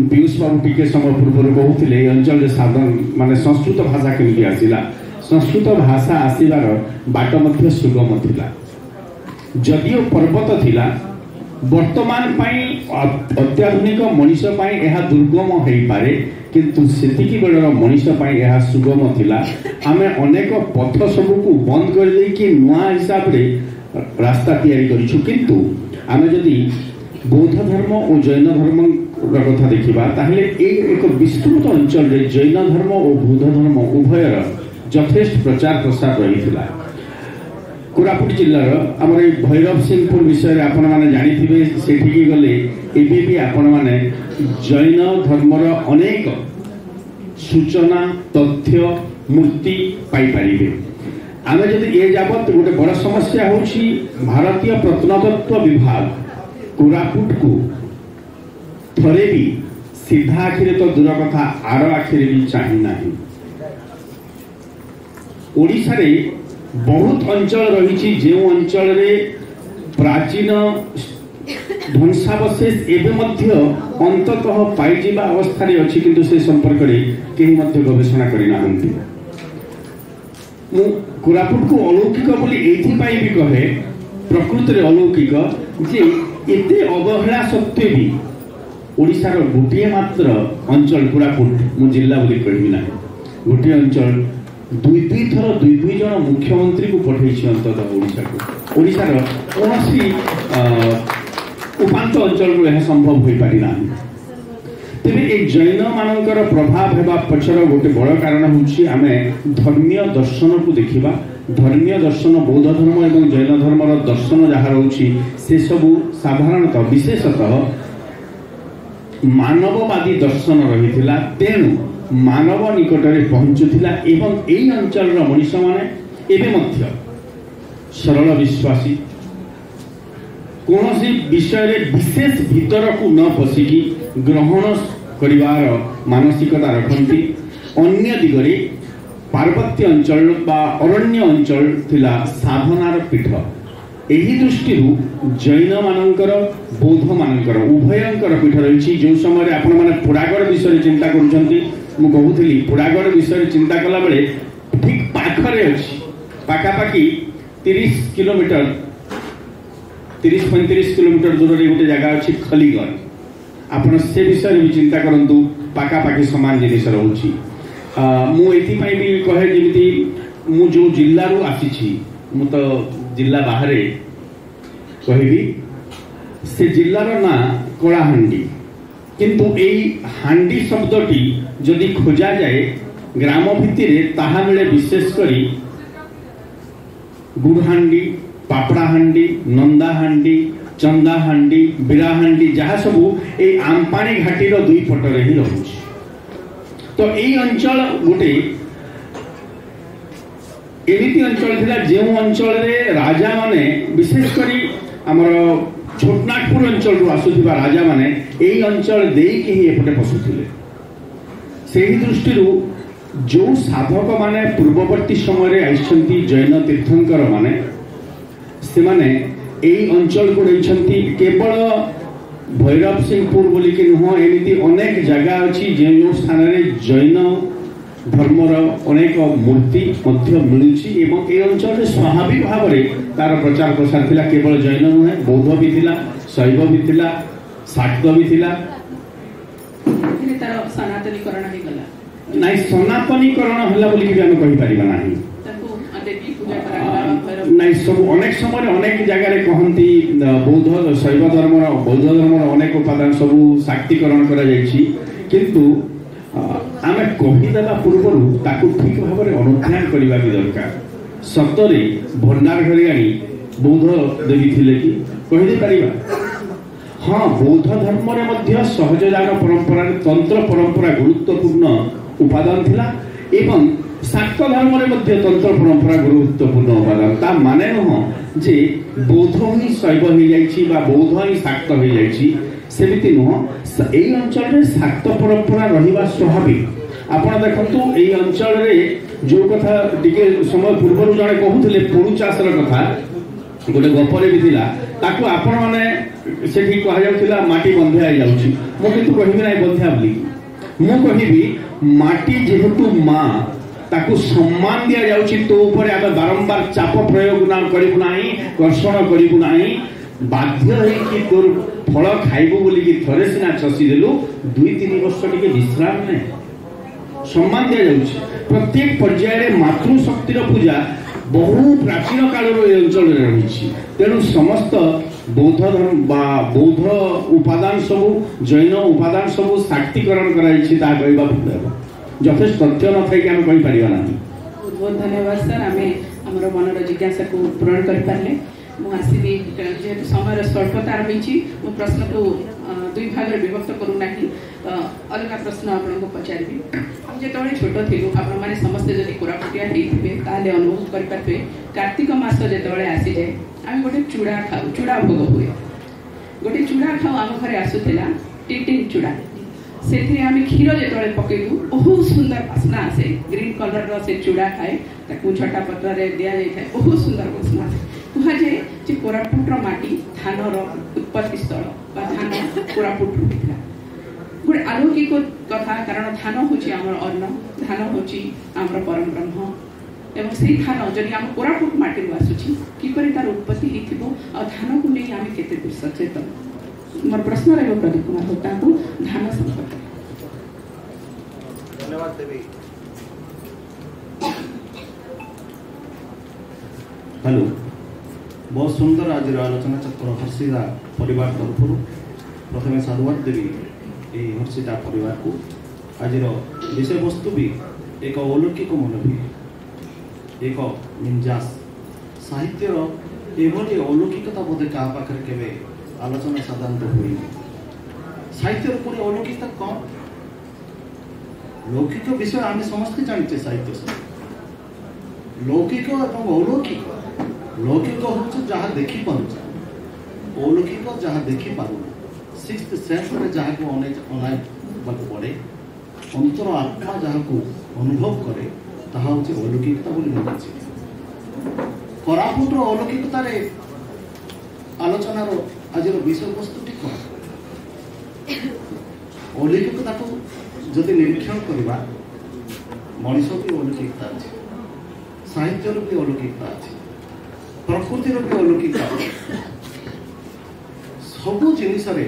ପୀୟୁଷ ବାବୁ ଟିକେ ସମୟ ପୂର୍ବରୁ କହୁଥିଲେ, ଏଇ ଅଞ୍ଚଳରେ ସାଧନ ମାନେ ସଂସ୍କୃତ ଭାଷା କେମିତି ଆସିଲା, ସଂସ୍କୃତ ଭାଷା ଆସିବାର ବାଟ ମଧ୍ୟ ସୁଗମ ଥିଲା। ଯଦିଓ ପର୍ବତ ଥିଲା, ବର୍ତ୍ତମାନ ପାଇଁ ଅତ୍ୟାଧୁନିକ ମଣିଷ ପାଇଁ ଏହା ଦୁର୍ଗମ ହେଇପାରେ, କିନ୍ତୁ ସେତିକି ବେଳର ମଣିଷ ପାଇଁ ଏହା ସୁଗମ ଥିଲା। ଆମେ ଅନେକ ପଥ ସବୁକୁ ବନ୍ଦ କରିଦେଇକି ନୂଆ ହିସାବରେ ରାସ୍ତା ତିଆରି କରିଛୁ, କିନ୍ତୁ ଆମେ ଯଦି ବୌଦ୍ଧ ଧର୍ମ ଓ ଜୈନ ଧର୍ମର କଥା ଦେଖିବା, ତାହେଲେ ଏଇ ଏକ ବିସ୍ତୃତ ଅଞ୍ଚଳରେ ଜୈନ ଧର୍ମ ଓ ବୌଦ୍ଧ ଧର୍ମ ଉଭୟର ଯଥେଷ୍ଟ ପ୍ରଚାର ପ୍ରସାର ରହିଥିଲା। କୋରାପୁଟ ଜିଲ୍ଲାର ଆମର ଏଇ ଭୈରବ ସିଂହପୁର ବିଷୟରେ ଆପଣମାନେ ଜାଣିଥିବେ। ସେଠିକି ଗଲେ ଏବେ ବି ଆପଣମାନେ ଜୈନ ଧର୍ମର ଅନେକ ସୂଚନା, ତଥ୍ୟ, ମୂର୍ତ୍ତି ପାଇପାରିବେ। ଆମେ ଯଦି ଏ ଯାବତ୍ ଗୋଟେ ବଡ଼ ସମସ୍ୟା ହେଉଛି, ଭାରତୀୟ ପ୍ରତ୍ନତତ୍ତ୍ୱ ବିଭାଗ କୋରାପୁଟକୁ ଥରେ ବି ସିଧା ଆଖିରେ ତ ଦୂର କଥା, ଆର ଆଖିରେ ବି ଚାହିଁ ନାହିଁ। ଓଡ଼ିଶାରେ ବହୁତ ଅଞ୍ଚଳ ରହିଛି ଯେଉଁ ଅଞ୍ଚଳରେ ପ୍ରାଚୀନ ଧ୍ୱଂସାବଶେଷ ଏବେ ମଧ୍ୟ ଅନ୍ତତଃ ପାଇଯିବା ଅବସ୍ଥାରେ ଅଛି, କିନ୍ତୁ ସେ ସମ୍ପର୍କରେ କେହି ମଧ୍ୟ ଗବେଷଣା କରିନାହାନ୍ତି। ମୁଁ କୋରାପୁଟକୁ ଅଲୌକିକ ବୋଲି ଏଇଥିପାଇଁ ବି କହେ, ପ୍ରକୃତରେ ଅଲୌକିକ ଯେ ଏତେ ଅବହେଳା ସତ୍ତ୍ୱେ ବି ଓଡ଼ିଶାର ଗୋଟିଏ ମାତ୍ର ଅଞ୍ଚଳ କୋରାପୁଟ, ମୁଁ ଜିଲ୍ଲା ବୋଲି କହିବି ନାହିଁ, ଗୋଟିଏ ଅଞ୍ଚଳ ଦୁଇ ଦୁଇ ଥର ଦୁଇ ଦୁଇ ଜଣ ମୁଖ୍ୟମନ୍ତ୍ରୀକୁ ପଠେଇଛି ଅନ୍ତତଃ ଓଡ଼ିଶାକୁ। ଓଡ଼ିଶାର କୌଣସି ଉପାନ୍ତ ଅଞ୍ଚଳରୁ ଏହା ସମ୍ଭବ ହୋଇପାରିନାହିଁ। ତେବେ ଏ ଜୈନମାନଙ୍କର ପ୍ରଭାବ ହେବା ପଛର ଗୋଟେ ବଡ଼ କାରଣ ହେଉଛି, ଆମେ ଧର୍ମୀୟ ଦର୍ଶନକୁ ଦେଖିବା। ଧର୍ମୀୟ ଦର୍ଶନ, ବୌଦ୍ଧ ଧର୍ମ ଏବଂ ଜୈନ ଧର୍ମର ଦର୍ଶନ ଯାହା ରହୁଛି, ସେସବୁ ସାଧାରଣତଃ ବିଶେଷତଃ ମାନବବାଦୀ ଦର୍ଶନ ରହିଥିଲା, ତେଣୁ ମାନବ ନିକଟରେ ପହଞ୍ଚୁଥିଲା। ଏବଂ ଏଇ ଅଞ୍ଚଳର ମଣିଷମାନେ ଏବେ ମଧ୍ୟ ସରଳ ବିଶ୍ୱାସୀ, କୌଣସି ବିଷୟରେ ବିଶେଷ ଭିତରକୁ ନ ପଶିକି ଗ୍ରହଣ କରିବାର ମାନସିକତା ରଖନ୍ତି। ଅନ୍ୟ ଦିଗରେ ପାର୍ବତ୍ୟ ଅଞ୍ଚଳ ବା ଅରଣ୍ୟ ଅଞ୍ଚଳ ଥିଲା ସାଧନାର ପୀଠ। ଏହି ଦୃଷ୍ଟିରୁ ଜୈନମାନଙ୍କର, ବୌଦ୍ଧମାନଙ୍କର ଉଭୟଙ୍କର ପୀଠ ରହିଛି। ଯେଉଁ ସମୟରେ ଆପଣମାନେ ପୋଡ଼ାଗଡ଼ ବିଷୟରେ ଚିନ୍ତା କରୁଛନ୍ତି, ମୁଁ କହୁଥିଲି ପୋଡ଼ାଗଡ଼ ବିଷୟରେ ଚିନ୍ତା କଲାବେଳେ ଠିକ୍ ପାଖରେ ଅଛି ପାଖାପାଖି 30 କିଲୋମିଟର, 30-35 କିଲୋମିଟର ଦୂରରେ ଗୋଟେ ଜାଗା ଅଛି ଖଲିଗଡ଼। ଆପଣ ସେ ବିଷୟରେ ବି ଚିନ୍ତା କରନ୍ତୁ, ପାଖାପାଖି ସମାନ ଜିନିଷ ରହୁଛି। ମୁଁ ଏଥିପାଇଁ ବି କହେ, ଯେମିତି ମୁଁ ଯେଉଁ ଜିଲ୍ଲାରୁ ଆସିଛି, ମୁଁ ତ ଜିଲ୍ଲା ବାହାରେ କହିବି, ସେ ଜିଲ୍ଲାର ନାଁ କଳାହାଣ୍ଡି। କିନ୍ତୁ ଏଇ ହାଣ୍ଡି ଶବ୍ଦଟି ଯଦି ଖୋଜାଯାଏ ଗ୍ରାମ ଭିତ୍ତିରେ, ତାହା ମିଳେ ବିଶେଷ କରି ଗୁଡ଼ହାଣ୍ଡି, ପାପଡ଼ାହାଣ୍ଡି, ନନ୍ଦାହାଣ୍ଡି, ଚନ୍ଦାହାଣ୍ଡି, ବିରାହାଣ୍ଡି, ଯାହା ସବୁ ଏଇ ଆମପାଣି ଘାଟିର ଦୁଇ ପଟରେ ହିଁ ରହୁଛି। ତ ଏଇ ଅଞ୍ଚଳ ଗୋଟେ ଏମିତି ଅଞ୍ଚଳ ଥିଲା ଯେଉଁ ଅଞ୍ଚଳରେ ରାଜାମାନେ, ବିଶେଷ କରି ଆମର ଛୋଟନାଗପୁର ଅଞ୍ଚଳରୁ ଆସୁଥିବା ରାଜାମାନେ ଏଇ ଅଞ୍ଚଳ ଦେଇକି ହିଁ ଏପଟେ ପଶୁଥିଲେ। ସେହି ଦୃଷ୍ଟିରୁ ଯେଉଁ ସାଧକମାନେ ପୂର୍ବବର୍ତ୍ତୀ ସମୟରେ ଆସିଛନ୍ତି, ଜୈନ ତୀର୍ଥଙ୍କର ମାନେ, ସେମାନେ ଏଇ ଅଞ୍ଚଳକୁ ନେଇଛନ୍ତି। କେବଳ ଭୈରବ ସିଂହପୁର ବୋଲିକି ନୁହଁ, ଏମିତି ଅନେକ ଜାଗା ଅଛି ଯେଉଁ ସ୍ଥାନରେ ଜୈନ ଧର୍ମର ଅନେକ ମୂର୍ତ୍ତି ମଧ୍ୟ ମିଳୁଛି ଏବଂ ଏ ଅଞ୍ଚଳରେ ସ୍ୱାଭାବିକ ଭାବରେ ତାର ପ୍ରଚାର ପ୍ରସାର ଥିଲା। କେବଳ ଜୈନ ନୁହେଁ, ବୌଦ୍ଧ ବି ଥିଲା, ଶୈବ ବି ଥିଲା, ଶାକ୍ତ ବି ଥିଲା। ତାର ସନାତନୀକରଣ ହେଇଗଲା। ନାଇଁ, ସନାତନୀକରଣ ହେଲା ବୋଲିକି ବି ଆମେ କହିପାରିବା ନାହିଁ। ନାଇଁ, ସବୁ ଅନେକ ସମୟରେ ଅନେକ ଜାଗାରେ କହନ୍ତି ବୌଦ୍ଧ, ଶୈବ ଧର୍ମର, ବୌଦ୍ଧ ଧର୍ମର ଅନେକ ଉପାଦାନ ସବୁ ଶାକ୍ତିକରଣ କରାଯାଇଛି। କିନ୍ତୁ ଆମେ କହିଦେବା ପୂର୍ବରୁ ତାକୁ ଠିକ ଭାବରେ ଅନୁଧ୍ୟାନ କରିବା ବି ଦରକାର। ସତରେ ଭଣ୍ଡାର ଘରିଆଣୀ ବୌଦ୍ଧ ଦେବୀ ଥିଲେ କି କହିଦେଇ ପାରିବା? ହଁ, ବୌଦ୍ଧ ଧର୍ମରେ ମଧ୍ୟ ସହଜଯାନ ପରମ୍ପରାରେ ତନ୍ତ୍ର ପରମ୍ପରା ଗୁରୁତ୍ୱପୂର୍ଣ୍ଣ ଉପାଦାନ ଥିଲା ଏବଂ ଶାକ୍ତ ଧର୍ମରେ ମଧ୍ୟ ତନ୍ତ୍ର ପରମ୍ପରା ଗୁରୁତ୍ୱପୂର୍ଣ୍ଣ ଉପାଦାନ। ତା ମାନେ ନୁହଁ ଯେ ବୌଦ୍ଧ ହିଁ ଶୈବ ହେଇଯାଇଛି ବା ବୌଦ୍ଧ ହିଁ ଶାକ୍ତ ହେଇଯାଇଛି, ସେମିତି ନୁହଁ। ଏଇ ଅଞ୍ଚଳରେ ଶାକ୍ତ ପରମ୍ପରା ରହିବା ସ୍ୱାଭାବିକ। ଆପଣ ଦେଖନ୍ତୁ, ଏଇ ଅଞ୍ଚଳରେ ଯୋଉ କଥା ଟିକେ ସମୟ ପୂର୍ବରୁ ଜଣେ କହୁଥିଲେ ପୋଡୁ ଚାଷର କଥା, ଗୋଟେ ଗପରେ ବି ଥିଲା, ତାକୁ ଆପଣମାନେ ସେଠି କୁହାଯାଉଥିଲା ମାଟି ବନ୍ଧ୍ୟା ହେଇଯାଉଛି। ମୁଁ କିନ୍ତୁ କହିବି ନାହିଁ ବନ୍ଧ୍ୟା ବୋଲି, ମୁଁ କହିବି ମାଟି ଯେହେତୁ ମା, ତାକୁ ସମ୍ମାନ ଦିଆଯାଉଛି। ତୋ ଉପରେ ଆମେ ବାରମ୍ବାର ଚାପ ପ୍ରୟୋଗ ନା କରିବୁ ନାହିଁ, କର୍ଷଣ କରିବୁ ନାହିଁ, ବାଧ୍ୟ ହେଇକି ତୋର ଫଳ ଖାଇବୁ ବୋଲିକି ଥରେ ସିନା ଚଷିଦେଲୁ, 2-3 ବର୍ଷ ଟିକେ ବିଶ୍ରାମ ନେ, ସମ୍ମାନ ଦିଆଯାଉଛି। ପ୍ରତ୍ୟେକ ପର୍ଯ୍ୟାୟରେ ମାତୃଶକ୍ତିର ପୂଜା ବହୁ ପ୍ରାଚୀନ କାଳରୁ ଏ ଅଞ୍ଚଳରେ ରହିଛି। ତେଣୁ ସମସ୍ତ ବୌଦ୍ଧ ଧର୍ମ ବା ବୌଦ୍ଧ ଉପାଦାନ ସବୁ, ଜୈନ ଉପାଦାନ ସବୁ ଶାକ୍ତିକରଣ କରାଯାଇଛି, ତାହା କହିବା ଭୁଲ ହେବ। ଯଥେଷ୍ଟ ତଥ୍ୟ ନଥାଇକି ଆମେ କହିପାରିବା ନାହିଁ। ବହୁତ ବହୁତ ଧନ୍ୟବାଦ ସାର୍, ଆମେ ଆମର ମନର ଜିଜ୍ଞାସାକୁ ପୂରଣ କରିପାରିଲେ। ମୁଁ ଆସିବି, ଯେହେତୁ ସମୟର ସ୍ୱଳ୍ପତା ରହିଛି, ମୁଁ ପ୍ରଶ୍ନକୁ ଦୁଇ ଭାଗରେ ବିଭକ୍ତ କରୁନାହିଁ, ତ ଅଲଗା ପ୍ରଶ୍ନ ଆପଣଙ୍କୁ ପଚାରିବି। ଆମେ ଯେତେବେଳେ ଛୋଟ ଥିଲୁ, ଆପଣମାନେ ସମସ୍ତେ ଯଦି କୋରାପୁଟିଆ ହେଇଥିବେ ତାହେଲେ ଅନୁଭବ କରିପାରିବେ, କାର୍ତ୍ତିକ ମାସ ଯେତେବେଳେ ଆସିଯାଏ ଆମେ ଗୋଟେ ଚୂଡ଼ା ଖାଉ, ଚୂଡ଼ା ଭୋଗ ହୁଏ, ଗୋଟେ ଚୂଡ଼ା ଖାଉ। ଆମ ଘରେ ଆସୁଥିଲା ଟିଟିନ୍ ଚୂଡ଼ା, ସେଥିରେ ଆମେ କ୍ଷୀର ଯେତେବେଳେ ପକେଇଲୁ ବହୁତ ସୁନ୍ଦର ବାସ୍ନା ଆସେ। ଗ୍ରୀନ୍ କଲର୍ର ସେ ଚୂଡ଼ା ଥାଏ, ତାକୁ ଝଟା ପତ୍ରରେ ଦିଆଯାଇଥାଏ, ବହୁତ ସୁନ୍ଦର ବାସ୍ନା ଆସେ। କୁହାଯାଏ ଯେ କୋରାପୁଟର ମାଟି ଧାନର ଉତ୍ପତ୍ତି ସ୍ଥଳ ବା ଧାନ କୋରାପୁଟରୁ ହେଇଥିଲା। ଗୋଟେ ଆଲୌକିକ କଥା, କାରଣ ଧାନ ହେଉଛି ଆମର ଅନ୍ନ, ଧାନ ହେଉଛି ଆମର ପରମ ବ୍ରହ୍ମ, ଏବଂ ସେଇ ଧାନ ଯଦି ଆମ କୋରାପୁଟ ମାଟିରୁ ଆସୁଛି, କିପରି ତାର ଉତ୍ପତ୍ତି ହେଇଥିବ ଆଉ ଧାନକୁ ନେଇ ଆମେ କେତେ ଦୂର ସଚେତନ? ମୋର ପ୍ରଶ୍ନ ରହିବ ପ୍ରଦୀପ କୁମାର ହୋତାଙ୍କୁ ଧାନ ସମ୍ପର୍କରେ। ଧନ୍ୟବାଦ ଦେବୀ। ହ୍ୟାଲୋ, ବହୁତ ସୁନ୍ଦର ଆଜିର ଆଲୋଚନା ଚକ୍ର। ହର୍ଷିତା ପରିବାର ତରଫରୁ ପ୍ରଥମେ ସାଧୁବାଦ ଦେବି ଏହି ହର୍ଷିତା ପରିବାରକୁ। ଆଜିର ବିଷୟବସ୍ତୁ ବି ଏକ ଅଲୌକିକ ମନୋଭି, ଏକ ମିଞ୍ଜାସ ସାହିତ୍ୟର ଏଭଳି ଅଲୌକିକତା ବୋଧେ କାହା ପାଖରେ କେବେ ଆଲୋଚନା ସାଧାରଣତଃ ହୁଏନି। ସାହିତ୍ୟର ପୁଣି ଅଲୌକିକତା କ'ଣ? ଲୌକିକ ବିଷୟ ଆମେ ସମସ୍ତେ ଜାଣିଛେ ସାହିତ୍ୟ ସହ ଲୌକିକ ଏବଂ ଅଲୌକିକ। ଲୌକିକ ହେଉଛି ଯାହା ଦେଖିପାରୁଛେ, ଅଲୌକିକ ଯାହା ଦେଖିପାରୁନା, ସିକ୍ସ ସେନ୍ସରେ ଯାହାକୁ ଅନାଇବାକୁ ପଡ଼େ, ଅନ୍ତର ଆତ୍ମା ଯାହାକୁ ଅନୁଭବ କରେ, ତାହା ହେଉଛି ଅଲୌକିକତା ବୋଲି ମୁଁ ବୁଝେ। କୋରାପୁଟର ଅଲୌକିକତାରେ ଆଲୋଚନାର ଆଜିର ବିଷୟବସ୍ତୁଟି କ'ଣ? ଅଲୌକିକତାକୁ ଯଦି ନିରୀକ୍ଷଣ କରିବା, ମଣିଷ ବି ଅଲୌକିକତା ଅଛି। ସାହିତ୍ୟର ବି ଅଲୌକିକତା ଅଛି, ପ୍ରକୃତିର ବି ଅଲୌକିକତା ଅଛି। ସବୁ ଜିନିଷରେ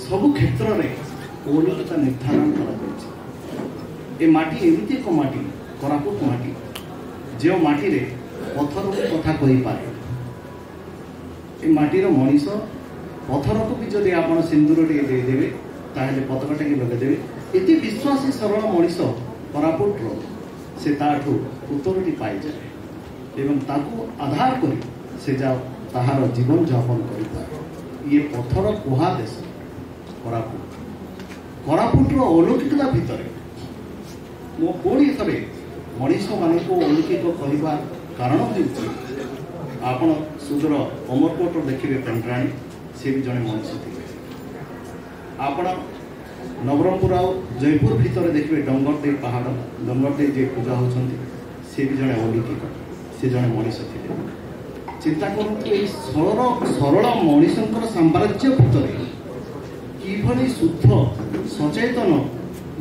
ସବୁ କ୍ଷେତ୍ରରେ ଅଲୌକିକତା ନିର୍ଦ୍ଧାରଣ କରାଯାଇଛି। ଏ ମାଟି ଏମିତି ଏକ ମାଟି, କୋରାପୁଟ ମାଟି, ଯେଉଁ ମାଟିରେ ପଥରକୁ କଥା କହିପାରେ। ଏ ମାଟିର ମଣିଷ ପଥରକୁ ବି ଯଦି ଆପଣ ସିନ୍ଦୁର ଟିକେ ଦେଇଦେବେ, ତାହେଲେ ପତାକାଟିକି ଲଗେଇଦେବେ, ଏତେ ବିଶ୍ୱାସୀ ସରଳ ମଣିଷ କୋରାପୁଟର, ସେ ତାଠୁ ଉତ୍ତରଟି ପାଇଯାଏ ଏବଂ ତାକୁ ଆଧାର କରି ସେ ଯା ତାହାର ଜୀବନ ଯାପନ କରିଥାଏ। ଇଏ ପଥର କୁହା ଦେଶ କୋରାପୁଟ। କୋରାପୁଟର ଅଲୌକିକତା ଭିତରେ ମୁଁ ପୁଣି ଥରେ ମଣିଷମାନଙ୍କୁ ଅଲୌକିକ କହିବା କାରଣ ହେଉଛି, ଆପଣ ସୁଦୂର ଅମରକୋଟର ଦେଖିବେ ପେଣ୍ଡରାଣୀ, ସେ ବି ଜଣେ ମଣିଷ ଥିଲେ। ଆପଣ ନବରଙ୍ଗପୁର ଆଉ ଜୟପୁର ଭିତରେ ଦେଖିବେ ଡଙ୍ଗରଦେଇ ପାହାଡ଼, ଡଙ୍ଗରଦେଇ ଯିଏ ପୂଜା ହେଉଛନ୍ତି, ସେ ବି ଜଣେ ଅଲୌକିକ, ସେ ଜଣେ ମଣିଷ ଥିଲେ। ଚିନ୍ତା କରନ୍ତୁ, ଏଇ ସରଳ ମଣିଷଙ୍କର ସାମ୍ରାଜ୍ୟ ଭିତରେ କିଭଳି ଶୁଦ୍ଧ, ସଚେତନ,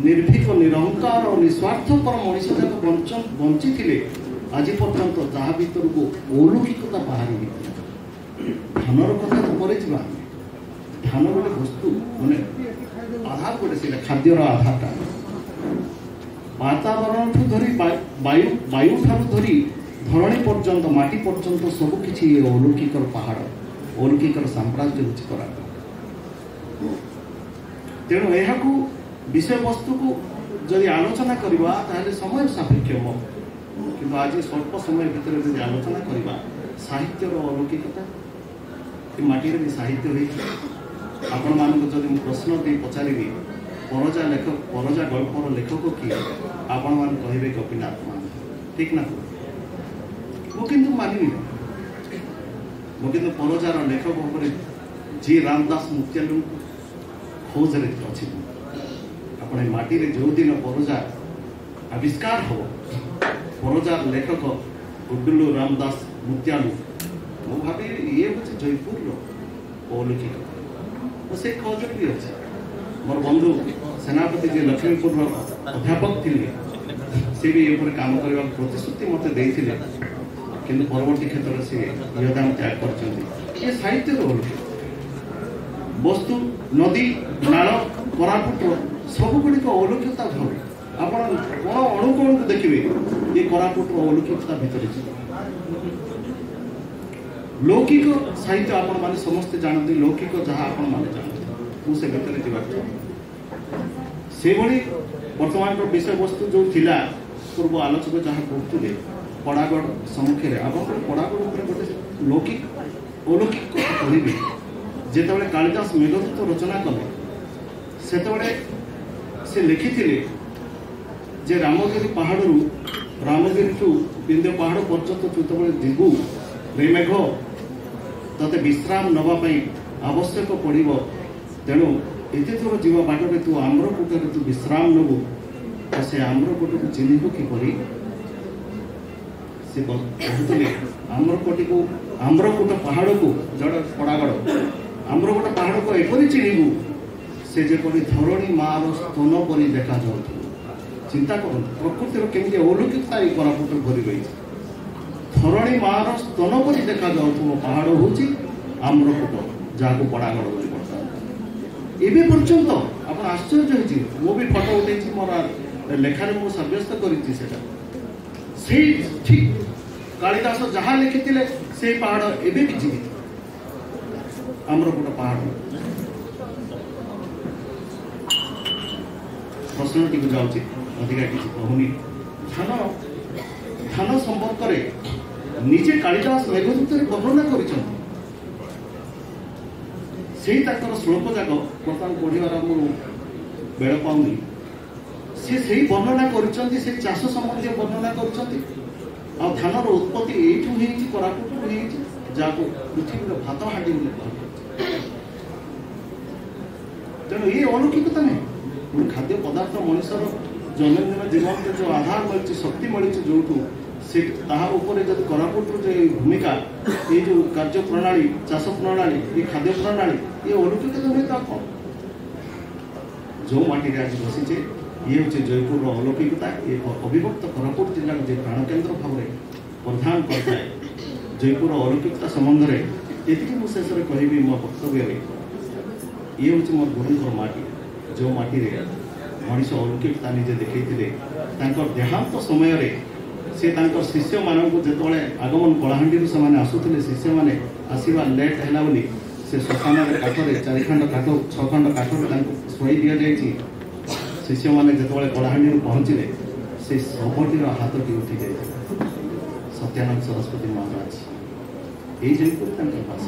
ନିର୍ଭୀକ, ନିରହଙ୍କାର ଓ ନିସ୍ୱାର୍ଥପର ମଣିଷ ଯାକ ବଞ୍ଚିଥିଲେ ଆଜି ପର୍ଯ୍ୟନ୍ତ, ଯାହା ଭିତରକୁ ଅଲୌକିକତା ବାହାରି ହେଇଥିଲା। ଧାନର କଥା ତ ପରେ ଯିବା ଆମେ। ଧାନ ଗୋଟେ ବସ୍ତୁ, ମାନେ ଆଧାର ଗୋଟେ, ସେଇଟା ଖାଦ୍ୟର ଆଧାରଟା। ବାତାବରଣଠୁ ଧରି ବାୟୁ, ବାୟୁ ଠାରୁ ଧରି ଧରଣୀ ପର୍ଯ୍ୟନ୍ତ, ମାଟି ପର୍ଯ୍ୟନ୍ତ ସବୁ କିଛି ଅଲୌକିକର ପାହାଡ଼, ଅଲୌକିକର ସାମ୍ରାଜ୍ୟ ହେଉଛି କୋରାପୁଟ। ତେଣୁ ଏହାକୁ ବିଷୟବସ୍ତୁକୁ ଯଦି ଆଲୋଚନା କରିବା ତାହେଲେ ସମୟ ସାପେକ୍ଷ ହେବ, କିନ୍ତୁ ଆଜି ସ୍ୱଳ୍ପ ସମୟ ଭିତରେ ଯଦି ଆଲୋଚନା କରିବା ସାହିତ୍ୟର ଅଲୌକିକତା, ଏ ମାଟିରେ ବି ସାହିତ୍ୟ ହେଇଛି। ଆପଣମାନଙ୍କୁ ଯଦି ମୁଁ ପ୍ରଶ୍ନ ଦେଇ ପଚାରିବି ପରଜା ଲେଖକ, ପରଜା ଗଳ୍ପର ଲେଖକ କିଏ, ଆପଣମାନେ କହିବେ ଗୋପୀନାଥ ମହାନ୍ତି, ଠିକ ନା? ମୁଁ କିନ୍ତୁ ମାନିବି ନା। ମୁଁ କିନ୍ତୁ ପରଜାର ଲେଖକ ଉପରେ ଜି ରାମଦାସ ମୁତ୍ୟାଲୁଙ୍କୁ ଖୋଜରେ ଅଛି। ଆପଣ ଏ ମାଟିରେ ଯେଉଁଦିନ ପରଜା ଆବିଷ୍କାର ହବ, ପରଜାର ଲେଖକ ଗୁଡୁଲୁ ରାମଦାସ ମୁତ୍ୟାଲୁ, ମୁଁ ଭାବିବି ଇଏ ହେଉଛି ଜୟପୁରର ଅଲୌକିକ। ମୁଁ ସେଇ ଖୋଜରେ ବି ଅଛି। ମୋର ବନ୍ଧୁ ସେନାପତି ଯିଏ ଲକ୍ଷ୍ମୀପୁରର ଅଧ୍ୟାପକ ଥିଲେ, ସେ ବି ଏ ଉପରେ କାମ କରିବାକୁ ପ୍ରତିଶ୍ରୁତି ମୋତେ ଦେଇଥିଲେ, କିନ୍ତୁ ପରବର୍ତ୍ତୀ କ୍ଷେତ୍ରରେ ସେ ଇହଧାମ ତ୍ୟାଗ କରିଛନ୍ତି। ଏ ସାହିତ୍ୟର ଅଲୌକିକ ବସ୍ତୁ, ନଦୀ, ନାଳ, କୋରାପୁଟର ସବୁଗୁଡ଼ିକ ଅଲୌକିକତା ଭରି। ଆପଣ କୋଣ ଅଣୁକୋଣକୁ ଦେଖିବେ ଏ କୋରାପୁଟର ଅଲୌକିକତା ଭିତରେ ଯିବେ। ଲୌକିକ ସାହିତ୍ୟ ଆପଣମାନେ ସମସ୍ତେ ଜାଣନ୍ତି, ଲୌକିକ ଯାହା ଆପଣମାନେ ଜାଣନ୍ତି, ମୁଁ ସେ ଭିତରେ ଯିବାକୁ ଚାହୁଁ। ସେଭଳି ବର୍ତ୍ତମାନର ବିଷୟବସ୍ତୁ ଯେଉଁ ଥିଲା, ପୂର୍ବ ଆଲୋଚକ ଯାହା କହୁଥିଲେ ପଡ଼ାଗଡ଼ ସମ୍ମୁଖରେ, ଆପଣଙ୍କର ପଡ଼ାଗଡ଼ ଉପରେ ଗୋଟେ ଲୌକିକ ଅଲୌକିକ କଥା କହିବି। ଯେତେବେଳେ କାଳିଦାସ ମେଘଦୂତ ରଚନା କଲେ, ସେତେବେଳେ ସେ ଲେଖିଥିଲେ ଯେ ରାମଗିରି ପାହାଡ଼ରୁ, ରାମଗିରିଠୁ ବିନ୍ଧ୍ୟ ପାହାଡ଼ ପର୍ଯ୍ୟନ୍ତ ଯେତେବେଳେ ଯିବୁ ରେ ମେଘ, ତତେ ବିଶ୍ରାମ ନେବା ପାଇଁ ଆବଶ୍ୟକ ପଡ଼ିବ, ତେଣୁ ଏତେ ଦୂର ଯିବା ବାଟରେ ତୁ ଆମ୍ରକୂଟରେ ତୁ ବିଶ୍ରାମ ନେବୁ, ଆଉ ସେ ଆମ୍ରକୂଟକୁ ଚିହ୍ନିବୁ କିପରି? ସେ କହୁଥିଲେ ଆମ୍ରକୂଟିକୁ, ଆମ୍ରକୂଟ ପାହାଡ଼କୁ, ଜଡ଼ ପଡ଼ାଗଡ଼ ଆମ୍ରକୂଟ ପାହାଡ଼କୁ ଏପରି ଚିହ୍ନିବୁ ସେ ଯେପରି ଧରଣୀ ମାର ସ୍ତନ ପରି ଦେଖାଯାଉଥିବ। ଚିନ୍ତା କରନ୍ତୁ ପ୍ରକୃତିର କେମିତି ଅଲୌକିକତା ଏଇ କୋରାପୁଟରେ ଭରି ରହିଛି। ଧରଣୀ ମାର ସ୍ତନ ପରି ଦେଖାଯାଉଥିବ ପାହାଡ଼ ହେଉଛି ଆମ୍ରକୂଟ, ଯାହାକୁ ପଡ଼ାଗଡ଼ ବୋଲି ବର୍ତ୍ତମାନ ଏବେ ପର୍ଯ୍ୟନ୍ତ ଆପଣ ଆଶ୍ଚର୍ଯ୍ୟ ହେଇଯିବେ। ମୁଁ ବି ଫଟୋ ଉଠେଇଛି, ମୋର ଲେଖାରେ ମୁଁ ସାବ୍ୟସ୍ତ କରିଛି ସେଟା। ସେଇ ଠିକ କାଳିଦାସ ଯାହା ଲେଖିଥିଲେ ସେଇ ପାହାଡ଼ ଏବେ ବି ଜୀବିତ, ଆମ୍ରକୂଟ ପାହାଡ଼। ପ୍ରଶ୍ନଟିକୁ ଯାଉଛି, ଅଧିକା କିଛି କହୁନି। ଧାନ ସମ୍ପର୍କରେ ନିଜେ କାଳିଦାସ ମେଘଦୂତରେ ବର୍ଣ୍ଣନା କରିଛନ୍ତି। ସେଇ ତାଙ୍କର ଶ୍ଳୋକ ଯାକ ବର୍ତ୍ତମାନ ପଢ଼ିବାର ମୁଁ ବେଳ ପାଉନି। ସେ ସେଇ ବର୍ଣ୍ଣନା କରିଛନ୍ତି, ସେ ଚାଷ ସମ୍ବନ୍ଧୀୟ ବର୍ଣ୍ଣନା କରିଛନ୍ତି। ଆଉ ଧାନର ଉତ୍ପତ୍ତି ଏଇଠୁ ହେଇଛି, କୋରାପୁଟରୁ ହେଇଛି, ଯାହାକୁ ପୃଥିବୀର ଭାତ ହାଣ୍ଡି ବୋଲି କୁହାଯାଉଛି। ତେଣୁ ଇଏ ଅଲୌକିକତା ନୁହେଁ। ଗୋଟେ ଖାଦ୍ୟ ପଦାର୍ଥ ମଣିଷର ଦୈନନ୍ଦିନ ଜୀବନରେ ଯେଉଁ ଆଧାର ମିଳିଛି, ଶକ୍ତି ମିଳିଛି ଯେଉଁଠୁ, ସେ ତାହା ଉପରେ ଯଦି କୋରାପୁଟର ଯେଉଁ ଭୂମିକା, ଏଇ ଯେଉଁ କାର୍ଯ୍ୟ ପ୍ରଣାଳୀ, ଚାଷ ପ୍ରଣାଳୀ, ଏ ଖାଦ୍ୟ ପ୍ରଣାଳୀ, ଇଏ ଅଲୌକିକତା ନୁହେଁ ତ କ'ଣ? ଯେଉଁ ମାଟିରେ ଆଜି ବସିଛେ, ଇଏ ହେଉଛି ଜୟପୁରର ଅଲୌକିକତା। ଇଏ ଅବିଭକ୍ତ କୋରାପୁଟ ଜିଲ୍ଲାର ଯେ ପ୍ରାଣକେନ୍ଦ୍ର ଭାବରେ ପ୍ରଦାନ କରିଥାଏ। ଜୟପୁରର ଅଲୌକିକତା ସମ୍ବନ୍ଧରେ ଏତିକି ମୁଁ ଶେଷରେ କହିବି ମୋ ବକ୍ତବ୍ୟରେ। ଇଏ ହେଉଛି ମୋର ଗୁରୁଙ୍କର ମାଟି, ଯେଉଁ ମାଟିରେ ମଣିଷ ଅଲୌକିକତା ନିଜେ ଦେଖେଇଥିଲେ। ତାଙ୍କର ଦେହାନ୍ତ ସମୟରେ ସେ ତାଙ୍କ ଶିଷ୍ୟମାନଙ୍କୁ ଯେତେବେଳେ ଆଗମନ କଳାହାଣ୍ଡିରୁ ସେମାନେ ଆସୁଥିଲେ, ଶିଷ୍ୟମାନେ ଆସିବା ଲେଟ୍ ହେଲା ବୋଲି ସେ ଶ୍ମଶାନରେ କାଠରେ 4 ଖଣ୍ଡ କାଠ, 6 ଖଣ୍ଡ କାଠରେ ତାଙ୍କୁ ଶୁଆଇ ଦିଆଯାଇଛି। ଶିଷ୍ୟମାନେ ଯେତେବେଳେ କଳାହାଣ୍ଡିରୁ ପହଞ୍ଚିଲେ, ସେ ଶବଟିର ହାତଟି ଉଠି ଯାଇଥିଲା। ସତ୍ୟାନନ୍ଦ ସରସ୍ୱତୀ ମହାରାଜ ଏଇ ଜୟପୁର ତାଙ୍କର ବାସ।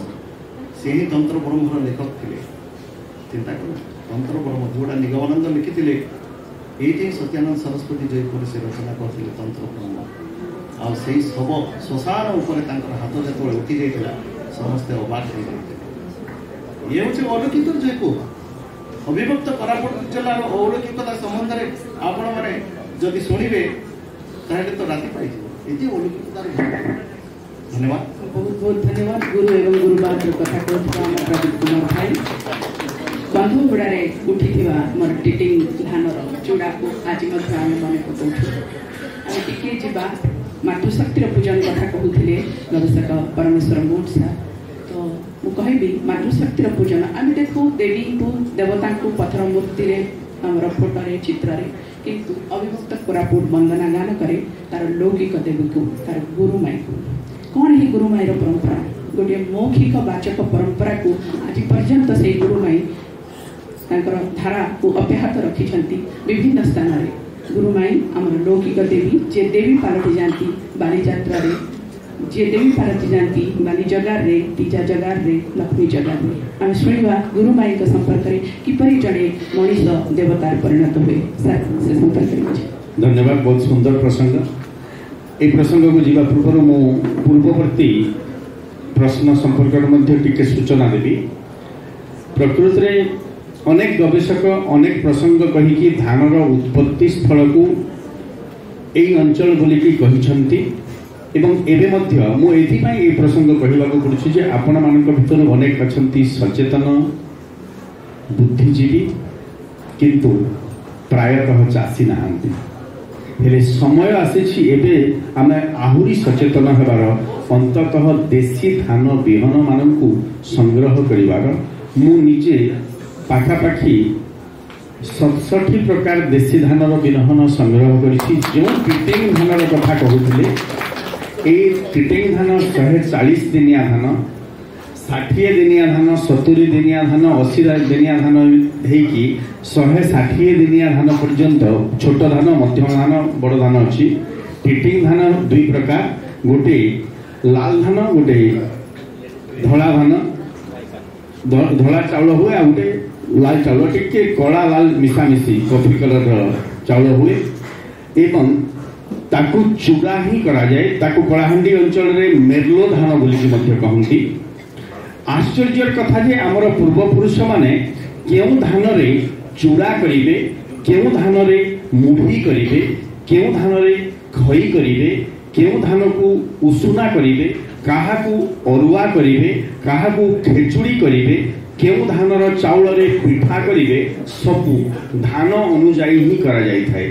ସେ ହିଁ ତନ୍ତ୍ର ବ୍ରହ୍ମର ଲେଖକ ଥିଲେ। ଚିନ୍ତା କର, ତନ୍ତ୍ର ବ୍ରହ୍ମ ଯେଉଁଟା ନିଗମାନନ୍ଦ ଲେଖିଥିଲେ, ଏଇଠି ହିଁ ସତ୍ୟାନନ୍ଦ ସରସ୍ୱତୀ ଜୟପୁରରେ ସେ ରଚନା କରିଥିଲେ ତନ୍ତ୍ର ବ୍ରହ୍ମ। ଆଉ ସେଇ ଶବ ଶ୍ମଶାନ ଉପରେ ତାଙ୍କର ହାତ ଯେତେବେଳେ ଉଠି ଯାଇଥିଲା, ସମସ୍ତେ ଅବାକ ହେଇଯାଇଥିଲେ। ଇଏ ହେଉଛି ଅଲୌକିକ ଜୟପୁର। ଅବିଭକ୍ତ କୋରାପୁଟ ଜିଲ୍ଲାର ଅଲୌକିକତା ସମ୍ବନ୍ଧରେ ଆପଣମାନେ ଯଦି ଶୁଣିବେ, ତାହେଲେ ତ ରାତି ପାଇଯିବ। ଏତେ ଅଲୌକିକତାର। ଧନ୍ୟବାଦ। ବହୁତ ବହୁତ ଧନ୍ୟବାଦ। ଗୁରୁ ଏବଂ ଗୁରୁବାଦର କଥା କହୁଥିବା ଆମ ପ୍ରଦୀପ କୁମାର ଭାଇ କନ୍ଧଗୁଡ଼ାରେ ଉଠିଥିବା ଆମର ଟିଟିଂ ଧାନର ଚୂଡ଼ାକୁ ଆଜି ମଧ୍ୟ ଆମେ ମନେ ପକାଉଛୁ। ଆମେ ଟିକିଏ ଯିବା, ମାତୃଶକ୍ତିର ପୂଜନ କଥା କହୁଥିଲେ ଗବେଷକ ପରମେଶ୍ୱର ମୋଟ ସାର୍। ତ ମୁଁ କହିବି, ମାତୃଶକ୍ତିର ପୂଜନ ଆମେ ଦେଖୁ ଦେବୀଙ୍କୁ, ଦେବତାଙ୍କୁ ପଥର ମୂର୍ତ୍ତିରେ, ଆମର ଫଟୋରେ, ଚିତ୍ରରେ, କିନ୍ତୁ ଅବିଭକ୍ତ କୋରାପୁଟ ବନ୍ଦନା ଗାନ କରେ ତାର ଲୌକିକ ଦେବୀକୁ, ତାର ଗୁରୁମାଇକୁ। କ'ଣ ଏହି ଗୁରୁମାଇର ପରମ୍ପରା? ଗୋଟିଏ ମୌଖିକ ବାଚକ ପରମ୍ପରାକୁ ଆଜି ପର୍ଯ୍ୟନ୍ତ ସେଇ ଗୁରୁମାଇ ତାଙ୍କର ଧାରାକୁ ଅବ୍ୟାହତ ରଖିଛନ୍ତି ବିଭିନ୍ନ ସ୍ଥାନରେ। ଗୁରୁମାଇ ଆମର ଲୌକିକ ଦେବୀ, ଯିଏ ଦେବୀ ପାଲଟି ଯାଆନ୍ତି ବାଲିଯାତ୍ରାରେ, ଯିଏ ଦେବୀ ପାଲଟି ଯାଆନ୍ତି ବାଲି ଜଗାରରେ, ତିଜା ଜଗାରରେ, ଲକ୍ଷ୍ମୀ ଜଗାରରେ। ଆମେ ଶୁଣିବା ଗୁରୁମାଇଙ୍କ ସମ୍ପର୍କରେ, କିପରି ଜଣେ ମଣିଷ ଦେବତାରେ ପରିଣତ ହୁଏ। ସାର୍, ସେ ସମ୍ପର୍କରେ କିଛି। ଧନ୍ୟବାଦ। ବହୁତ ସୁନ୍ଦର ପ୍ରସଙ୍ଗ। এই ପ୍ରସଙ୍ଗକୁ ଯିବା ପୂର୍ବରୁ ମୁଁ ପୂର୍ବବର୍ତ୍ତୀ ପ୍ରଶ୍ନ ସମ୍ପର୍କରେ ମଧ୍ୟ ଟିକେ ସୂଚନା ଦେବି। ପ୍ରକୃତରେ ଅନେକ ଗବେଷକ ଅନେକ ପ୍ରସଙ୍ଗ କହିକି ଧାନର ଉତ୍ପତ୍ତି ସ୍ଥଳକୁ ଏଇ ଅଞ୍ଚଳ ବୋଲିକି କହିଛନ୍ତି। ଏବଂ ଏବେ ମଧ୍ୟ ମୁଁ ଏଥିପାଇଁ ଏଇ ପ୍ରସଙ୍ଗ କହିବାକୁ ପଡ଼ୁଛି ଯେ ଆପଣମାନଙ୍କ ଭିତରୁ ଅନେକ ଅଛନ୍ତି ସଚେତନ ବୁଦ୍ଧିଜୀବୀ, କିନ୍ତୁ ପ୍ରାୟତଃ ଚାଷୀ ନାହାନ୍ତି। ହେଲେ ସମୟ ଆସିଛି ଏବେ ଆମେ ଆହୁରି ସଚେତନ ହେବାର, ଅନ୍ତତଃ ଦେଶୀ ଧାନ ବିହନମାନଙ୍କୁ ସଂଗ୍ରହ କରିବାର। ମୁଁ ନିଜେ ପାଖାପାଖି 67 ପ୍ରକାର ଦେଶୀ ଧାନର ବିହନ ସଂଗ୍ରହ କରିଛି। ଯେଉଁ ଟିଟିଂ ଧାନର କଥା କହୁଥିଲେ, ଏଇ ଟିଟିଂ ଧାନ 140 ଦିନିଆ ଧାନ, 60 ଦିନିଆ ଧାନ, 70 ଦିନିଆ ଧାନ, 80 ଦିନିଆ ଧାନ ହେଇକି 160 ଦିନିଆ ଧାନ ପର୍ଯ୍ୟନ୍ତ ଛୋଟ ଧାନ, ମଧ୍ୟମ ଧାନ, ବଡ଼ ଧାନ ଅଛି। ଟିଟିଂ ଧାନ ଦୁଇ ପ୍ରକାର, ଗୋଟେ ଲାଲ ଧାନ, ଗୋଟେ ଧଳା ଧାନ। ଧଳା ଚାଉଳ ହୁଏ ଆଉ ଗୋଟେ ଲାଲ ଚାଉଳ, ଟିକେ କଳା ଲାଲ ମିଶାମିଶି କଫି କଲରର ଚାଉଳ ହୁଏ ଏବଂ ତାକୁ ଚୂଡ଼ା ହିଁ କରାଯାଏ। ତାକୁ କଳାହାଣ୍ଡି ଅଞ୍ଚଳରେ ମେର୍ଲୋ ଧାନ ବୋଲିକି ମଧ୍ୟ କହନ୍ତି। ଆଶ୍ଚର୍ଯ୍ୟର କଥା ଯେ ଆମର ପୂର୍ବପୁରୁଷମାନେ କେଉଁ ଧାନରେ ଚୂଡ଼ା କରିବେ, କେଉଁ ଧାନରେ ମୁଢ଼ି କରିବେ, କେଉଁ ଧାନରେ ଖଇ କରିବେ, କେଉଁ ଧାନକୁ ଉଷୁନା କରିବେ, କାହାକୁ ଅରୁଆ କରିବେ, କାହାକୁ ଖେଚୁଡ଼ି କରିବେ, କେଉଁ ଧାନର ଚାଉଳରେ ପିଠା କରିବେ, ସବୁ ଧାନ ଅନୁଯାୟୀ ହିଁ କରାଯାଇଥାଏ।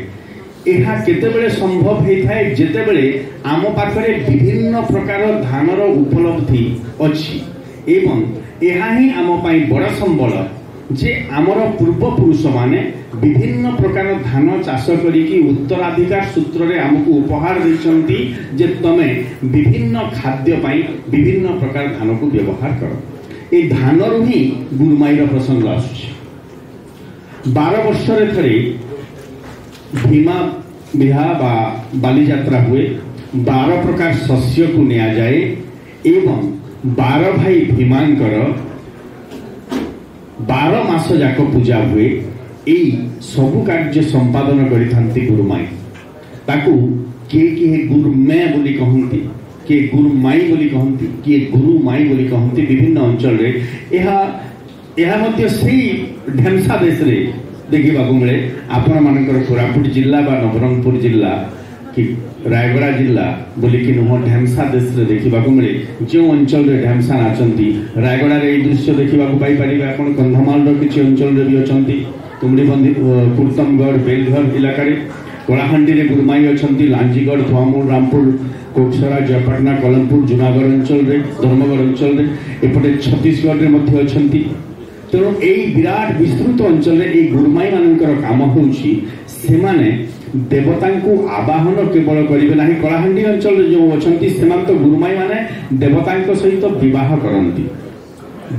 ଏହା କେତେବେଳେ ସମ୍ଭବ ହେଇଥାଏ? ଯେତେବେଳେ ଆମ ପାଖରେ ବିଭିନ୍ନ ପ୍ରକାର ଧାନର ଉପଲବ୍ଧି ଅଛି। ଏବଂ ଏହା ହିଁ ଆମ ପାଇଁ ବଡ଼ ସମ୍ବଳ ଯେ ଆମର ପୂର୍ବପୁରୁଷମାନେ ବିଭିନ୍ନ ପ୍ରକାର ଧାନ ଚାଷ କରିକି ଉତ୍ତରାଧିକାର ସୂତ୍ରରେ ଆମକୁ ଉପହାର ଦେଇଛନ୍ତି ଯେ ତମେ ବିଭିନ୍ନ ଖାଦ୍ୟ ପାଇଁ ବିଭିନ୍ନ ପ୍ରକାର ଧାନକୁ ବ୍ୟବହାର କର। ଏଇ ଧାନରୁ ହିଁ ଗୁରୁମାଇର ପ୍ରସଙ୍ଗ ଆସୁଛି। 12 ବର୍ଷରେ ଥରେ ଭୀମା ବିହା ବା ବାଲିଯାତ୍ରା ହୁଏ। 12 ପ୍ରକାର ଶସ୍ୟକୁ ନିଆଯାଏ ଏବଂ 12 ଭାଇ ଭୀମାଙ୍କର 12 ମାସ ଯାକ ପୂଜା ହୁଏ। ଏଇ ସବୁ କାର୍ଯ୍ୟ ସମ୍ପାଦନ କରିଥାନ୍ତି ଗୁରୁମାଇ। ତାକୁ କିଏ କିଏ ଗୁରୁମେ ବୋଲି କହନ୍ତି, କିଏ ଗୁରୁମାଇ ବୋଲି କହନ୍ତି, କିଏ ଗୁରୁମାଇ ବୋଲି କହନ୍ତି ବିଭିନ୍ନ ଅଞ୍ଚଳରେ। ଏହା ମଧ୍ୟ ସେଇ ଢେମସା ଦେଶରେ ଦେଖିବାକୁ ମିଳେ। ଆପଣମାନଙ୍କର କୋରାପୁଟ ଜିଲ୍ଲା ବା ନବରଙ୍ଗପୁର ଜିଲ୍ଲା କି ରାୟଗଡ଼ା ଜିଲ୍ଲା ବୋଲିକି ନୁହଁ, ଢେମସା ଦେଶରେ ଦେଖିବାକୁ ମିଳେ। ଯେଉଁ ଅଞ୍ଚଳରେ ଢେମସା ନାଚନ୍ତି, ରାୟଗଡ଼ାରେ ଏଇ ଦୃଶ୍ୟ ଦେଖିବାକୁ ପାଇପାରିବେ ଆପଣ। କନ୍ଧମାଳର କିଛି ଅଞ୍ଚଳରେ ବି ଅଛନ୍ତି, ତୁମୁଡ଼ିବନ୍ଧି, କୁର୍ତ୍ତମଗଡ଼, ବେଲଘର ଇଲାକାରେ। କଳାହାଣ୍ଡିରେ ଗୁରୁମାଇ ଅଛନ୍ତି, ଲାଞ୍ଜିଗଡ଼, ଥୁଆମୂଳ, ରାମପୁର କୋକସରା, ଜୟପାଟଣା, କଲମପୁର, ଜୁନାଗଡ଼ ଅଞ୍ଚଳରେ, ଧର୍ମଗଡ଼ ଅଞ୍ଚଳରେ, ଏପଟେ ଛତିଶଗଡ଼ରେ ମଧ୍ୟ ଅଛନ୍ତି। ତେଣୁ ଏଇ ବିରାଟ ବିସ୍ତୃତ ଅଞ୍ଚଳରେ ଏଇ ଗୁରୁମାଇ ମାନଙ୍କର କାମ ହେଉଛି ସେମାନେ ଦେବତାଙ୍କୁ ଆବାହନ କେବଳ କରିବେ ନାହିଁ। କଳାହାଣ୍ଡି ଅଞ୍ଚଳରେ ଯେଉଁ ଅଛନ୍ତି ସେମାନେ ତ ଗୁରୁମାଇ ମାନେ ଦେବତାଙ୍କ ସହିତ ବିବାହ କରନ୍ତି।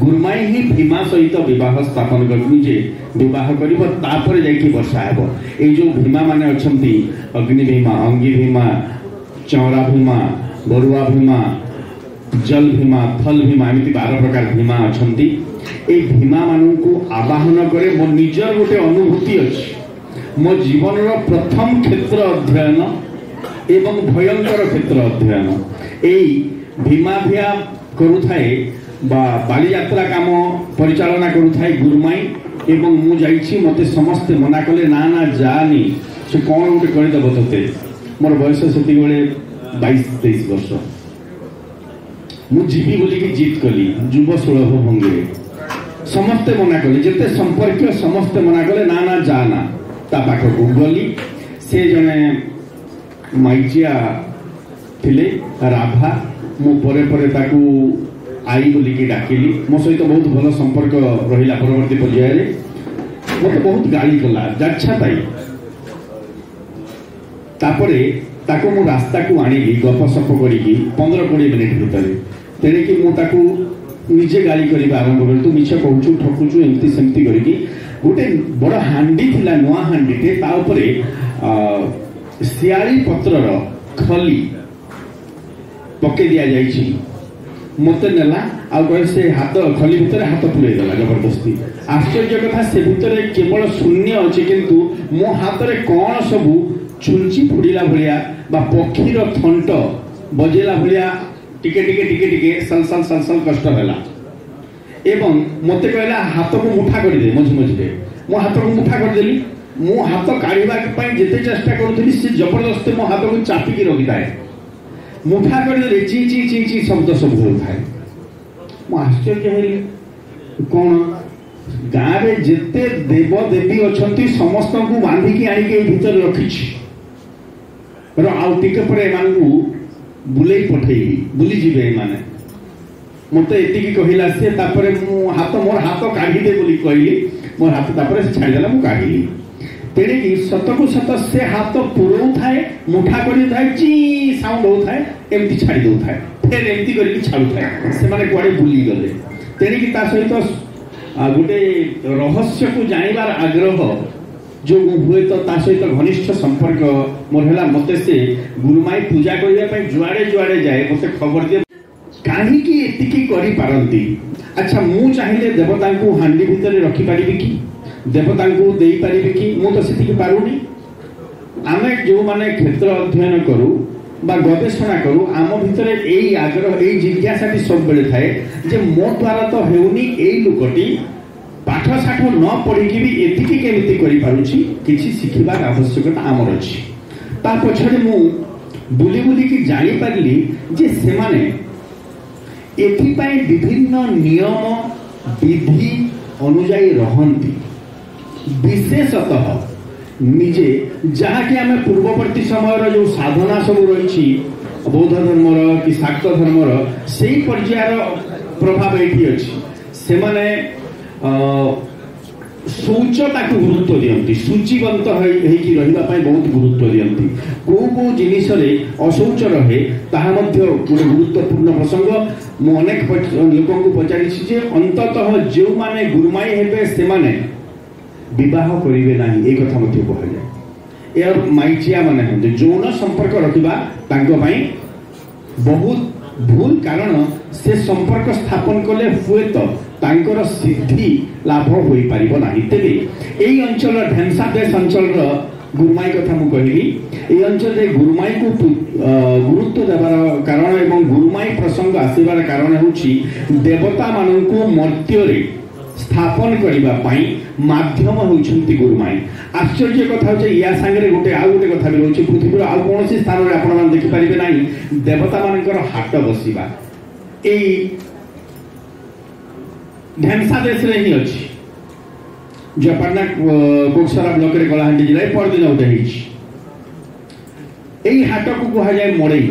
ଗୁରୁମାଇ ହିଁ ଭୀମା ସହିତ ବିବାହ ସ୍ଥାପନ କରି ନିଜେ ବିବାହ କରିବ, ତାପରେ ଯାଇକି ବର୍ଷା ହେବ। ଏଇ ଯୋଉ ଭୀମା ମାନେ ଅଛନ୍ତି, ଅଗ୍ନି ଭୀମା, ଅଙ୍ଗୀ ଭୀମା, ଚଉରା ଭୀମା, ବରୁଆ ଭୀମା, ଜଲ ଭୀମା, ଥଲ ଭୀମା, ଏମିତି 12 ପ୍ରକାର ଭୀମା ଅଛନ୍ତି। ଏଇ ଭୀମା ମାନଙ୍କୁ ଆବାହନ କରେ। ମୋ ନିଜର ଗୋଟେ ଅନୁଭୂତି ଅଛି, ମୋ ଜୀବନର ପ୍ରଥମ କ୍ଷେତ୍ର ଅଧ୍ୟୟନ ଏବଂ ଭୟଙ୍କର କ୍ଷେତ୍ର ଅଧ୍ୟୟନ। ଏଇ ଭୀମା ଭିଆ କରୁଥାଏ ବା ବାଲିଯାତ୍ରା କାମ ପରିଚାଳନା କରୁଥାଏ ଗୁରୁମାଇ, ଏବଂ ମୁଁ ଯାଇଛି। ମୋତେ ସମସ୍ତେ ମନା କଲେ, ନା ନା ଯାନି, ସେ କ'ଣ ଗୋଟେ କରିଦେବ ତୋତେ। ମୋର ବୟସ ସେତିକିବେଳେ 22-23 ବର୍ଷ। ମୁଁ ଯିବି ବୋଲିକି ଜିଦ୍ କଲି ଯୁବ ସୁଲଭ ଭଙ୍ଗୀରେ। ସମସ୍ତେ ମନା କଲେ, ଯେତେ ସମ୍ପର୍କୀୟ ସମସ୍ତେ ମନା କଲେ, ନା ନା ଯା ନା। ତା ପାଖକୁ ଗଲି। ସେ ଜଣେ ମାଇଚିଆ ଥିଲେ, ରାଧା। ମୁଁ ପରେ ପରେ ତାକୁ ଆଈ ବୋଲିକି ଡାକିଲି। ମୋ ସହିତ ବହୁତ ଭଲ ସମ୍ପର୍କ ରହିଲା। ପରବର୍ତ୍ତୀ ପର୍ଯ୍ୟାୟରେ ମୋତେ ବହୁତ ଗାଳି କଲା, ଯାଚ୍ଛା ତାଇ। ତାପରେ ତାକୁ ମୁଁ ରାସ୍ତାକୁ ଆଣିଲି ଗପସପ କରିକି 15-20 ମିନିଟ୍ ଭିତରେ। ତେଣିକି ମୁଁ ତାକୁ ନିଜେ ଗାଳି କରିବା ଆରମ୍ଭ କଲି, ତୁ ମିଛ କହୁଛୁ, ଠକୁଛୁ, ଏମିତି ସେମିତି କରିକି। ଗୋଟେ ବଡ଼ ହାଣ୍ଡି ଥିଲା, ନୂଆ ହାଣ୍ଡିଟେ, ତା ଉପରେ ଶିଆଳି ପତ୍ରର ଖଲି ପକେଇ ଦିଆଯାଇଛି। ମୋତେ ନେଲା ଆଉ କହେ ସେ ହାତ ଖଲି ଭିତରେ ହାତ ପୁରେଇ ଦେଲା ଜବରଦସ୍ତି। ଆଶ୍ଚର୍ଯ୍ୟ କଥା, ସେ ଭିତରେ କେବଳ ଶୂନ୍ୟ ଅଛି, କିନ୍ତୁ ମୋ ହାତରେ କ'ଣ ସବୁ ଛୁଞ୍ଚି ଫୁଡ଼ିଲା ଭଳିଆ ବା ପକ୍ଷୀର ଥଣ୍ଟ ବଜେଇଲା ଭଳିଆ ଟିକେ ଟିକେ ଟିକେ ଟିକେ ସଲ ସଲ ସଲ ସଲ କଷ୍ଟ ହେଲା। ଏବଂ ମୋତେ କହିଲା ହାତକୁ ମୁଠା କରିଦେ ମଝି ମଝିରେ। ମୋ ହାତକୁ ମୁଠା କରିଦେଲି। ମୁଁ ହାତ କାଢ଼ିବା ପାଇଁ ଯେତେ ଚେଷ୍ଟା କରୁଥିଲି, ସେ ଜବରଦସ୍ତି ମୋ ହାତକୁ ଚାପିକି ରଖିଥାଏ। ମୁଠା କରିଦେଲେ ଚି ଚି ଚି ଚି ଶବ୍ଦ ସବୁ ହେଉଥାଏ। ମୁଁ ଆଶ୍ଚର୍ଯ୍ୟ ହେଲି, କ'ଣ ଗାଁରେ ଯେତେ ଦେବ ଦେବୀ ଅଛନ୍ତି ସମସ୍ତଙ୍କୁ ବାନ୍ଧିକି ଆଣିକି ଏଇ ଭିତରେ ରଖିଛି, ଆଉ ଟିକେ ପରେ ଏମାନଙ୍କୁ ବୁଲେଇ ପଠେଇବି, ବୁଲିଯିବେ ଏମାନେ। ମୋତେ ଏତିକି କହିଲା ସେ। ତାପରେ ମୁଁ ହାତ, ମୋର ହାତ କାଢ଼ିଦେ ବୋଲି କହିଲି। ମୋର ହାତ ତାପରେ ସେ ଛାଡ଼ିଦେଲା, ମୁଁ କାଢ଼ିଲି। ତେଣିକି ସତକୁ ସତ ସେ ହାତ ପୁରଉଥାଏ, ମୁଠା କରିଥାଏ, ଚି ସାଉଣ୍ଡ ହଉଥାଏ, ଏମିତି ଛାଡ଼ି ଦଉଥାଏ, ଫେର ଏମିତି କରିକି ଛାଡୁଥାଏ। ସେମାନେ କୁଆଡ଼େ ବୁଲିଗଲେ। ତେଣିକି ତା ସହିତ ଗୋଟେ ରହସ୍ୟକୁ ଜାଣିବାର ଆଗ୍ରହ ଯୋଗୁଁ ହୁଏତ ତା ସହିତ ଘନିଷ୍ଠ ସମ୍ପର୍କ ମୋର ହେଲା। ମୋତେ ସେ ଗୁରୁମାଇ ପୂଜା କରିବା ପାଇଁ ଯୁଆଡ଼େ ଯୁଆଡ଼େ ଯାଏ ମୋତେ ଖବର ଦିଏ। କାହିଁକି ଏତିକି କରିପାରନ୍ତି? ଆଚ୍ଛା, ମୁଁ ଚାହିଁଲେ ଦେବତାଙ୍କୁ ହାଣ୍ଡି ଭିତରେ ରଖିପାରିବି କି? ଦେବତାଙ୍କୁ ଦେଇପାରିବି କି? ମୁଁ ତ ସେତିକି ପାରୁନି। ଆମେ ଯେଉଁମାନେ କ୍ଷେତ୍ର ଅଧ୍ୟୟନ କରୁ ବା ଗବେଷଣା କରୁ, ଆମ ଭିତରେ ଏଇ ଆଗ୍ରହ, ଏଇ ଜିଜ୍ଞାସାଟି ସବୁବେଳେ ଥାଏ ଯେ ମୋ ଦ୍ୱାରା ତ ହେଉନି, ଏଇ ଲୋକଟି ପାଠ ଶାଠ ନ ପଢ଼ିକି ବି ଏତିକି କେମିତି କରିପାରୁଛି, କିଛି ଶିଖିବାର ଆବଶ୍ୟକତା ଆମର ଅଛି। ତା ପଛରେ ମୁଁ ବୁଲି ବୁଲିକି ଜାଣିପାରିଲି ଯେ ସେମାନେ ଏଥିପାଇଁ ବିଭିନ୍ନ ନିୟମ ବିଧି ଅନୁଯାୟୀ ରହନ୍ତି। ବିଶେଷତଃ ନିଜେ ଯାହାକି ଆମେ ପୂର୍ବବର୍ତ୍ତୀ ସମୟର ଯେଉଁ ସାଧନା ସବୁ ରହିଛି ବୌଦ୍ଧ ଧର୍ମର କି ଶାକ୍ତ ଧର୍ମର, ସେଇ ପର୍ଯ୍ୟାୟର ପ୍ରଭାବ ଏଇଠି ଅଛି। ସେମାନେ ଶୌଚତାକୁ ଗୁରୁତ୍ୱ ଦିଅନ୍ତି, ସୂଚିବନ୍ତ ହେଇକି ରହିବା ପାଇଁ ବହୁତ ଗୁରୁତ୍ୱ ଦିଅନ୍ତି। କେଉଁ କେଉଁ ଜିନିଷରେ ଅଶୌଚ ରହେ ତାହା ମଧ୍ୟ ଗୋଟେ ଗୁରୁତ୍ୱପୂର୍ଣ୍ଣ ପ୍ରସଙ୍ଗ। ମୁଁ ଅନେକ ଲୋକଙ୍କୁ ପଚାରିଛି ଯେ ଅନ୍ତତଃ ଯେଉଁମାନେ ଗୁରୁମାଇ ହେବେ ସେମାନେ ବିବାହ କରିବେ ନାହିଁ, ଏଇ କଥା ମଧ୍ୟ କୁହାଯାଏ। ଏହା ମାଇଚିଆ ମାନେ ହୁଅନ୍ତି, ଯୌନ ସମ୍ପର୍କ ରଖିବା ତାଙ୍କ ପାଇଁ ବହୁତ ଭୁଲ, କାରଣ ସେ ସମ୍ପର୍କ ସ୍ଥାପନ କଲେ ହୁଏତ ତାଙ୍କର ସିଦ୍ଧି ଲାଭ ହୋଇପାରିବ ନାହିଁ। ତେବେ ଏଇ ଅଞ୍ଚଳ ଢେମସା ଦେଶ ଅଞ୍ଚଳର ଗୁରୁମାଇ କଥା ମୁଁ କହିବି। ଏଇ ଅଞ୍ଚଳରେ ଗୁରୁମାଇକୁ ଗୁରୁତ୍ୱ ଦେବାର କାରଣ ଏବଂ ଗୁରୁମାଇ ପ୍ରସଙ୍ଗ ଆସିବାର କାରଣ ହେଉଛି ଦେବତାମାନଙ୍କୁ ମର୍ତ୍ତ୍ୟରେ ସ୍ଥାପନ କରିବା ପାଇଁ ମାଧ୍ୟମ ହେଉଛନ୍ତି ଗୁରୁମାଇ। ଆଶ୍ଚର୍ଯ୍ୟ କଥା ହେଉଛି ୟା ସାଙ୍ଗରେ ଗୋଟେ ଆଉ ଗୋଟେ କଥା ବି ରହୁଛି। ପୃଥିବୀର ଆଉ କୌଣସି ସ୍ଥାନରେ ଆପଣମାନେ ଦେଖିପାରିବେ ନାହିଁ ଦେବତାମାନଙ୍କର ହାଟ ବସିବା। ଏଇ ଢେମସା ଦେଶରେ ହିଁ ଅଛି, ଜପାଟଣା କୋକସରା ବ୍ଲକରେ, କଳାହାଣ୍ଡି ଜିଲ୍ଲାରେ ପରଦିନ ଗୋଟେ ହେଇଛି। ଏଇ ହାଟକୁ କୁହାଯାଏ ମଡ଼େଇ।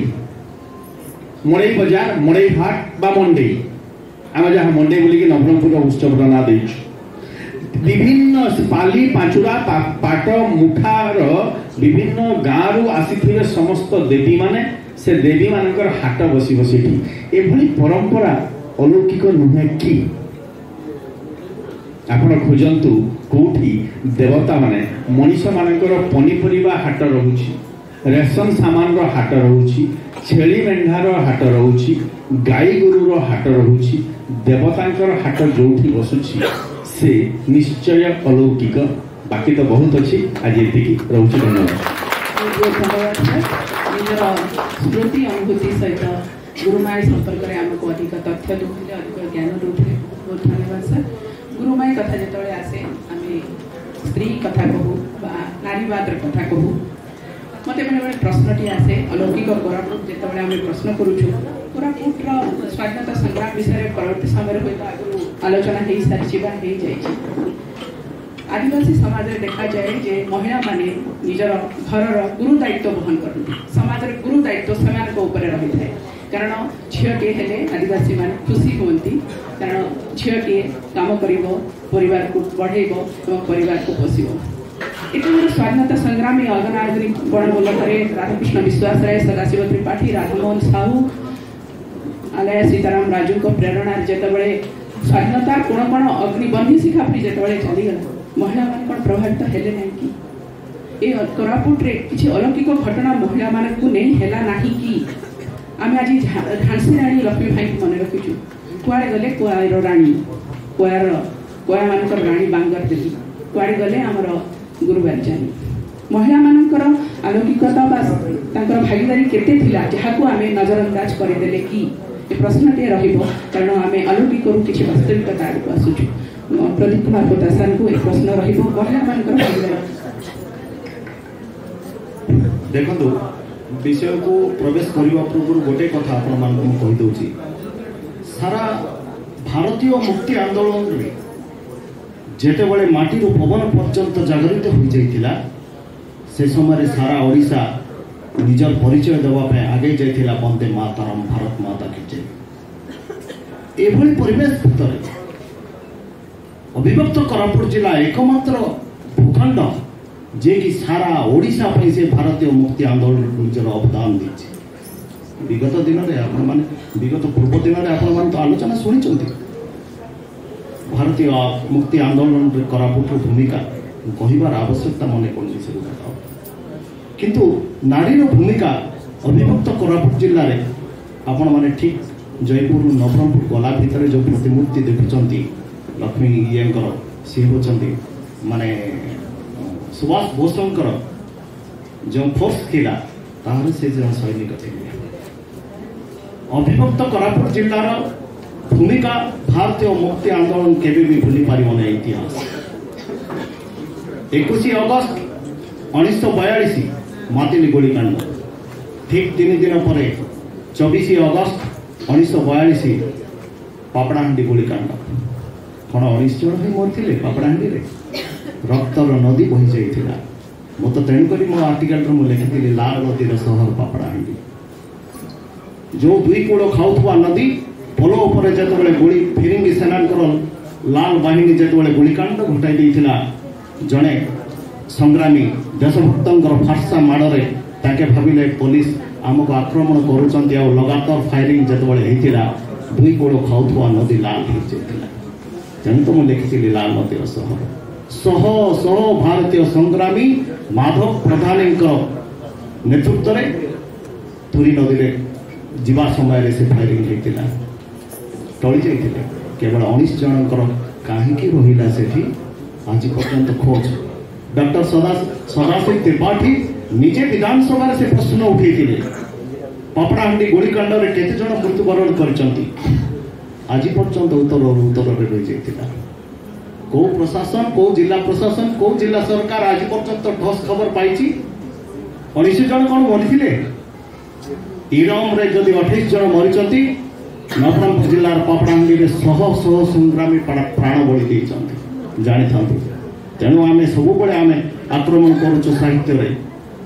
ମଡ଼େଇ ବଜାର, ମଡ଼େଇ ହାଟ ବା ମଣ୍ଡେଇ, ଆମେ ଯାହା ମଣ୍ଡେଇ ବୋଲିକି ନବରଙ୍ଗପୁରର ଉତ୍ସବର ନାଁ ଦେଇଛୁ। ବିଭିନ୍ନ ପାଲି, ପାଞ୍ଚୁରା, ପାଟ, ମୁଠାର ବିଭିନ୍ନ ଗାଁରୁ ଆସିଥିବେ ସମସ୍ତ ଦେବୀମାନେ, ସେ ଦେବୀମାନଙ୍କର ହାଟ ବସିବ ସେଠି। ଏଭଳି ପରମ୍ପରା ଅଲୌକିକ ନୁହେଁ କି? ଆପଣ ଖୋଜନ୍ତୁ କୋଉଠି ଦେବତାମାନେ, ମଣିଷମାନଙ୍କର ପନିପରିବା ହାଟ ରହୁଛି, ରେସନ ସାମାନର ହାଟ ରହୁଛି, ଛେଳି ମେଣ୍ଢାର ହାଟ ରହୁଛି, ଗାଈ ଗୋରୁର ହାଟ ରହୁଛି, ଦେବତାଙ୍କର ହାଟ ଯୋଉଠି ବସୁଛି ସେ ନିଶ୍ଚୟ ଅଲୌକିକ। ବାକି ତ ବହୁତ ଅଛି, ଆଜି ଏତିକି ରହୁଛି। ଧନ୍ୟବାଦ। ଧନ୍ୟବାଦ ସାର୍। ନିଜର ସ୍ମୃତି ଅନୁଭୂତି ସହିତ ଗୁରୁମାଇ ସମ୍ପର୍କରେ ଆମକୁ ଅଧିକ ତଥ୍ୟ ଦେଉଥିଲେ, ଅଧିକ ଜ୍ଞାନ ଦେଉଥିଲେ। ବହୁତ ଧନ୍ୟବାଦ ସାର୍। ଗୁରୁମାଇ କଥା ଯେତେବେଳେ ଆସେ ଆମେ ସ୍ତ୍ରୀ କଥା କହୁ ବା ନାରୀବାଦର କଥା କହୁ। ମୋତେ ବେଳେବେଳେ ପ୍ରଶ୍ନଟି ଆସେ, ଅଲୌକିକ କୋରାପୁଟ ଯେତେବେଳେ ଆମେ ପ୍ରଶ୍ନ କରୁଛୁ, କୋରାପୁଟର ସ୍ୱାଧୀନତା ସଂଗ୍ରାମ ବିଷୟରେ ପରବର୍ତ୍ତୀ ସମୟରେ ହୁଏତ ଆଗରୁ ଆଲୋଚନା ହେଇସାରିଛି ବା ହେଇଯାଇଛି। ଆଦିବାସୀ ସମାଜରେ ଦେଖାଯାଏ ଯେ ମହିଳାମାନେ ନିଜର ଘରର ଗୁରୁ ଦାୟିତ୍ୱ ବହନ କରନ୍ତି। ସମାଜର ଗୁରୁ ଦାୟିତ୍ୱ ସେମାନଙ୍କ ଉପରେ ରହିଥାଏ। କାରଣ ଝିଅଟିଏ ହେଲେ ଆଦିବାସୀମାନେ ଖୁସି ହୁଅନ୍ତି, କାରଣ ଝିଅଟିଏ କାମ କରିବ, ପରିବାରକୁ ବଢ଼େଇବ ଏବଂ ପରିବାରକୁ ପୋଷିବ। ଏତେ ବଡ଼ ସ୍ୱାଧୀନତା ସଂଗ୍ରାମୀ ଅଗନାଗରୀ ବଣମୂଲକରେ ରାଧାକୃଷ୍ଣ ବିଶ୍ୱାସ ରାୟ, ସଦାଶିବ ତ୍ରିପାଠୀ, ରାଧାମୋହନ ସାହୁ, ଆଲୟା ସୀତାରାମ ରାଜୁଙ୍କ ପ୍ରେରଣାରେ ଯେତେବେଳେ ସ୍ୱାଧୀନତାର କୋଣ କୋଣ ଅଗ୍ନି ବହ୍ନି ଶିଖା ପରି ଯେତେବେଳେ ଚାଲିଗଲା, ମହିଳାମାନେ କ'ଣ ପ୍ରଭାବିତ ହେଲେ ନାହିଁ କି? ଏ କୋରାପୁଟରେ କିଛି ଅଲୌକିକ ଘଟଣା ମହିଳାମାନଙ୍କୁ ନେଇ ହେଲା ନାହିଁ କି? ଆମେ ଆଜି ଝାନ୍ସୀ ରାଣୀ ଲକ୍ଷ୍ମୀ ଭାଇଙ୍କୁ ମନେ ରଖିଛୁ। କୁଆଡ଼େ ଗଲେ କୁଆର ରାଣୀ, କୁଆର କୁଆମାନଙ୍କର ରାଣୀ ବାଙ୍ଗର ଦେବୀ? କୁଆଡ଼େ ଗଲେ ଆମର ଗୁରୁବାର ଜାନି? ମହିଳାମାନଙ୍କର ଆଲୌକିକତା ବା ତାଙ୍କର ଭାଗିଦାରୀ କେତେ ଥିଲା, ଯାହାକୁ ଆମେ ନଜରଅନ୍ଦାଜ କରିଦେଲେ କି? ଏ ପ୍ରଶ୍ନଟିଏ ରହିବ, କାରଣ ଆମେ ଅଲୌକିକରୁ କିଛି ବାସ୍ତବିକତା ଆଡ଼କୁ ଆସୁଛୁ। ପ୍ରଦୀପ କୁମାର ହୋତା ସାର୍ଙ୍କୁ ଏ ପ୍ରଶ୍ନ ରହିବ, ମହିଳାମାନଙ୍କର ଭାଗିଦାରୀ। ଦେଖନ୍ତୁ, ବିଷୟକୁ ପ୍ରବେଶ କରିବା ପୂର୍ବରୁ ଗୋଟେ କଥା ଆପଣମାନଙ୍କୁ ମୁଁ କହିଦେଉଛି। ସାରା ଭାରତୀୟ ମୁକ୍ତି ଆନ୍ଦୋଳନରେ ଯେତେବେଳେ ମାଟିରୁ ପବନ ପର୍ଯ୍ୟନ୍ତ ଜାଗରିତ ହୋଇଯାଇଥିଲା, ସେ ସମୟରେ ସାରା ଓଡ଼ିଶା ନିଜର ପରିଚୟ ଦେବା ପାଇଁ ଆଗେଇ ଯାଇଥିଲା, ବନ୍ଦେ ମାତରମ୍, ଭାରତ ମାତା କି ଜୟ। ଏଭଳି ପରିବେଶ ଭିତରେ ଅବିଭକ୍ତ କୋରାପୁଟ ଜିଲ୍ଲା ଏକମାତ୍ର ଭୂଖଣ୍ଡ ଯିଏକି ସାରା ଓଡ଼ିଶା ପାଇଁ ସେ ଭାରତୀୟ ମୁକ୍ତି ଆନ୍ଦୋଳନକୁ ନିଜର ଅବଦାନ ଦେଇଛି। ବିଗତ ଦିନରେ ଆପଣମାନେ, ବିଗତ ପୂର୍ବ ଦିନରେ ଆପଣମାନେ ତ ଆଲୋଚନା ଶୁଣିଛନ୍ତି, ଭାରତୀୟ ମୁକ୍ତି ଆନ୍ଦୋଳନରେ କୋରାପୁଟର ଭୂମିକା କହିବାର ଆବଶ୍ୟକତା ମନେ କରୁନି ସେଗୁଡ଼ାକ। କିନ୍ତୁ ନାରୀର ଭୂମିକା ଅବିଭକ୍ତ କୋରାପୁଟ ଜିଲ୍ଲାରେ ଆପଣମାନେ ଠିକ୍ ଜୟପୁରରୁ ନବରଙ୍ଗପୁର ଗଲା ଭିତରେ ଯେଉଁ ପ୍ରତିମୂର୍ତ୍ତି ଦେଖୁଛନ୍ତି ଲକ୍ଷ୍ମୀ ଇଏଙ୍କର, ସିଏ ହେଉଛନ୍ତି ମାନେ ସୁଭାଷ ବୋଷଙ୍କର ଯେଉଁ ଫୋର୍ସ ଥିଲା ତାହାର ସେ ଜଣେ ସୈନିକ ଥିଲେ। ଅବିଭକ୍ତ କୋରାପୁଟ ଜିଲ୍ଲାର ଭୂମିକା ଭାରତୀୟ ମୁକ୍ତି ଆନ୍ଦୋଳନ କେବେ ବି ଭୁଲି ପାରିବ ନାହିଁ ଇତିହାସ। 21 ଅଗଷ୍ଟ 1942 ମାତିଲି ଗୁଳିକାଣ୍ଡ, ଠିକ୍ 3 ଦିନ ପରେ 24 ଅଗଷ୍ଟ 1942 ପାପଡ଼ାହାଣ୍ଡି ଗୁଳିକାଣ୍ଡ। କ'ଣ 19 ଜଣ ହିଁ ମରିଥିଲେ ପାପଡ଼ାହାଣ୍ଡିରେ? ରକ୍ତର ନଦୀ ବହି ଯାଇଥିଲା। ମୁଁ ତ ତେଣୁକରି ମୋ ଆର୍ଟିକାଲରେ ମୁଁ ଲେଖିଥିଲି ଲାଲ ନଦୀର ସହର ପାପଡ଼ାହାଣ୍ଡି। ଯେଉଁ ଦୁଇ କୂଳ ଖାଉଥିବା ନଦୀ ପୋଲ ଉପରେ ଯେତେବେଳେ ଗୁଳି ଫିରିଙ୍ଗି ସେନାଙ୍କର ଲାଲ ବାହିନୀ ଯେତେବେଳେ ଗୁଳିକାଣ୍ଡ ଘଟାଇ ଦେଇଥିଲା, ଜଣେ ସଂଗ୍ରାମୀ ଦେଶଭକ୍ତଙ୍କର ଫାର୍ସା ମାଡ଼ରେ ତାଙ୍କେ ଭାବିଲେ ପୋଲିସ ଆମକୁ ଆକ୍ରମଣ କରୁଛନ୍ତି, ଆଉ ଲଗାତାର ଫାୟାରିଂ ଯେତେବେଳେ ହେଇଥିଲା ଦୁଇ କୂଳ ଖାଉଥିବା ନଦୀ ଲାଲ ହେଇଯାଇଥିଲା। ତେଣୁ ତ ମୁଁ ଲେଖିଥିଲି ଲାଲ ନଦୀର ସହର। ଶହ ଶହ ଭାରତୀୟ ସଂଗ୍ରାମୀ ମାଧବ ପ୍ରଧାନୀଙ୍କ ନେତୃତ୍ୱରେ ତୁରୀ ନଦୀରେ ଯିବା ସମୟରେ ସେ ଫାୟାରିଂ ହେଇଥିଲା, ଟଳି ଯାଇଥିଲେ। କେବଳ 19 ଜଣଙ୍କର କାହିଁକି ରହିଲା ସେଠି ଆଜି ପର୍ଯ୍ୟନ୍ତ ଖୋଜ। ଡକ୍ଟର ସଦାଶିବ ତ୍ରିପାଠୀ ନିଜେ ବିଧାନସଭାରେ ସେ ପ୍ରଶ୍ନ ଉଠେଇଥିଲେ, ପାପଡ଼ାହାଣ୍ଡି ଗୁଳିକାଣ୍ଡରେ କେତେ ଜଣ ମୃତ୍ୟୁବରଣ କରିଛନ୍ତି? ଆଜି ପର୍ଯ୍ୟନ୍ତ ଉତ୍ତରରେ ରହିଯାଇଥିଲା। କୋଉ ପ୍ରଶାସନ, କୋଉ ଜିଲ୍ଲା ପ୍ରଶାସନ, କୋଉ ଜିଲ୍ଲା ସରକାର ଆଜି ପର୍ଯ୍ୟନ୍ତ ଠୋସ୍ ଖବର ପାଇଛି 19 ଜଣ କ'ଣ ମରିଥିଲେ? ଇରମରେ ଯଦି 28 ଜଣ ମରିଛନ୍ତି, ନବରଙ୍ଗପୁର ଜିଲ୍ଲାର ପାପଡ଼ାହାଣ୍ଡିରେ ଶହ ଶହ ସଂଗ୍ରାମୀ ପ୍ରାଣ ବଳି ଦେଇଛନ୍ତି, ଜାଣିଥାନ୍ତୁ। ତେଣୁ ଆମେ ସବୁବେଳେ ଆମେ ଆକ୍ରମଣ କରୁଛୁ ସାହିତ୍ୟରେ,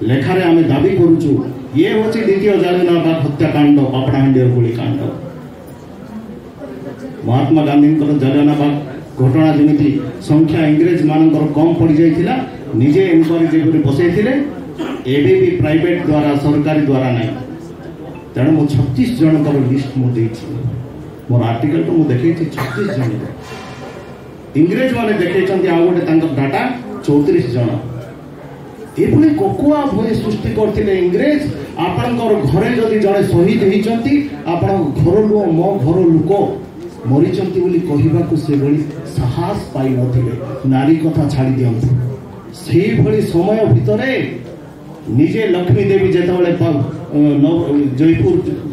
ଲେଖାରେ ଆମେ ଦାବି କରୁଛୁ ଇଏ ହେଉଛି ଦ୍ୱିତୀୟ ଜାଲିଆନାବାଗ ହତ୍ୟାକାଣ୍ଡ, ପାପଡ଼ାହାଣ୍ଡିର ଗୁଳିକାଣ୍ଡ। ମହାତ୍ମା ଗାନ୍ଧୀଙ୍କର ଜାଲିଆନାବାଗ ଘଟଣା ଯେମିତି ସଂଖ୍ୟା ଇଂରେଜ ମାନଙ୍କର କମ୍ ପଡ଼ିଯାଇଥିଲା, ନିଜେ ଏନକ୍ୱାରି ଯେପରି ବସେଇଥିଲେ, ଏବେ ବି ପ୍ରାଇଭେଟ ଦ୍ୱାରା, ସରକାରୀ ଦ୍ୱାରା ନାହିଁ। ତେଣୁ ମୁଁ 36 ଜଣଙ୍କର ଲିଷ୍ଟ ମୁଁ ଦେଇଛି, ମୋର ଆର୍ଟିକଲଟା ମୁଁ ଦେଖେଇଛି 36 ଜଣଙ୍କର। ଇଂରେଜ ମାନେ ଦେଖେଇଛନ୍ତି ଆଉ ଗୋଟେ ତାଙ୍କର ଡାଟା 34 ଜଣ। ଏଭଳି କୋକୁଆ ଭୟ ସୃଷ୍ଟି କରିଥିଲେ ଇଂରେଜ। ଆପଣଙ୍କର ଘରେ ଯଦି ଜଣେ ଶହୀଦ ହେଇଛନ୍ତି, ଆପଣଙ୍କ ଘର ଲୋକ ମୋ ଘର ଲୋକ ମରିଛନ୍ତି ବୋଲି କହିବାକୁ ସେଭଳି ସାହସ ପାଇନଥିଲେ। ନାରୀ କଥା ଛାଡ଼ି ଦିଅନ୍ତୁ। ସେଇଭଳି ସମୟ ଭିତରେ ନିଜେ ଲକ୍ଷ୍ମୀ ଦେବୀ ଯେତେବେଳେ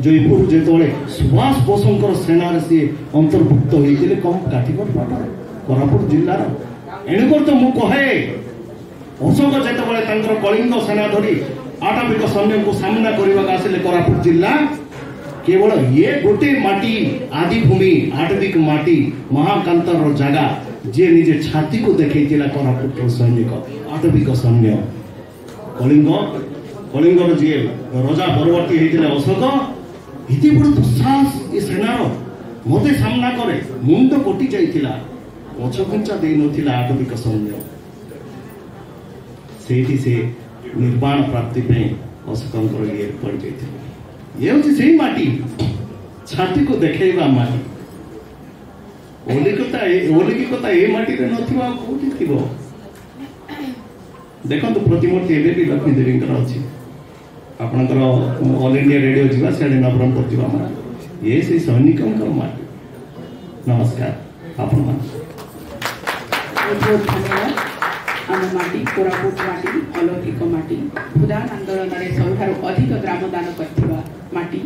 ଜୟପୁର ଯେତେବେଳେ ସୁଭାଷ ବୋଷଙ୍କର ସେନାରେ ସିଏ ଅନ୍ତର୍ଭୁକ୍ତ ହେଇଥିଲେ, କମ୍ କାଠିକର ପାଠ କୋରାପୁଟ ଜିଲ୍ଲାର। ଏଣୁକରି ତ ମୁଁ କହେ, ଅଶୋକ ଯେତେବେଳେ ତାଙ୍କର କଳିଙ୍ଗ ସେନା ଧରି ଆଟବିକ ସୈନ୍ୟଙ୍କୁ ସାମ୍ନା କରିବାକୁ ଆସିଲେ କୋରାପୁଟ ଜିଲ୍ଲା, କେବଳ ଇଏ ଗୋଟେ ମାଟି, ଆଦିଭୂମି, ଆଟବିକ ମାଟି, ମହାକାନ୍ତର ଜାଗା, ଯିଏ ନିଜେ ଛାତିକୁ ଦେଖେଇଥିଲା କୋରାପୁଟର ସୈନିକ, ଆଟବିକ ସୈନ୍ୟ। କଳିଙ୍ଗର ଯିଏ ରଜା ପରବର୍ତ୍ତୀ ହେଇଥିଲେ ଅଶୋକ, ଏତେ ବଡ଼ ଦୁଃସାହସ ଏ ସେନାର, ମତେ ସାମ୍ନା କରେ, ମୁଣ୍ଡ କଟି ଯାଇଥିଲା, ପଛଘୁଞ୍ଚା ଦେଇନଥିଲା ଆଟବିକ ସୈନ୍ୟ। ସେଇଠି ସେ ନିର୍ବାଣ ପ୍ରାପ୍ତି ପାଇଁ ଅଶୋକଙ୍କର ଇଏ ପଡ଼ିଯାଇଥିଲା। ଇଏ ହେଉଛି ସେଇ ମାଟି, ଛାତିକୁ ଦେଖେଇବା ମାଟି। ଅଲୌକିକତା ଏ ମାଟିରେ ନଥିବ ଆଉ କୋଉଠି ଥିବ? ଦେଖନ୍ତୁ ପ୍ରତିମୂର୍ତ୍ତି ଏବେ ବି ଲକ୍ଷ୍ମୀ ଦେବୀଙ୍କର ଅଛି। ଆପଣଙ୍କର ଅଲ୍ ଇଣ୍ଡିଆ ରେଡିଓ ଯିବା, ସିଆଡ଼େ ନବରଙ୍ଗପୁର ଯିବା ମାଟି, ଇଏ ସେଇ ସୈନିକଙ୍କର ମାଟି। ନମସ୍କାର ଆପଣମାନଙ୍କୁ। ବହୁତ ବହୁତ ଧନ୍ୟବାଦ। ଆମ ମାଟି କୋରାପୁଟ ମାଟି ଅଲୌକିକ ମାଟି, ଭୂଦାନ ଆନ୍ଦୋଳନରେ ସବୁଠାରୁ ଅଧିକ ଗ୍ରାମ ଦାନ କରିଥିବା ମାଟି।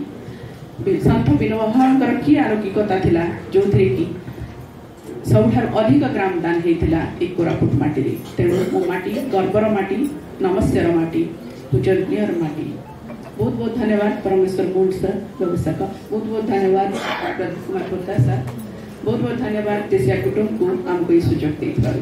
ସନ୍ଥ ବିନୋବା କି ଆଲୌକିକତା ଥିଲା ଯେଉଁଥିରେ କି ସବୁଠାରୁ ଅଧିକ ଗ୍ରାମ ଦାନ ହେଇଥିଲା ଏଇ କୋରାପୁଟ ମାଟିରେ। ତେଣୁ ମୋ ମାଟି ଗର୍ବର ମାଟି, ନମସ୍ୟର ମାଟି, ପୂଜନୀୟର ମାଟି। ବହୁତ ବହୁତ ଧନ୍ୟବାଦ ପରମେଶ୍ୱର ଗୁଣ୍ଡ ସାର୍, ଗବେଷକ। ବହୁତ ବହୁତ ଧନ୍ୟବାଦ ପ୍ରଦୀପ କୁମାର ହୋତା ସାର୍। ବହୁତ ବହୁତ ଧନ୍ୟବାଦ ଦେଶିଆ କୁଟୁମ୍ବକୁ ଆମକୁ ଏହି ସୁଯୋଗ ଦେଇଥିବାରୁ।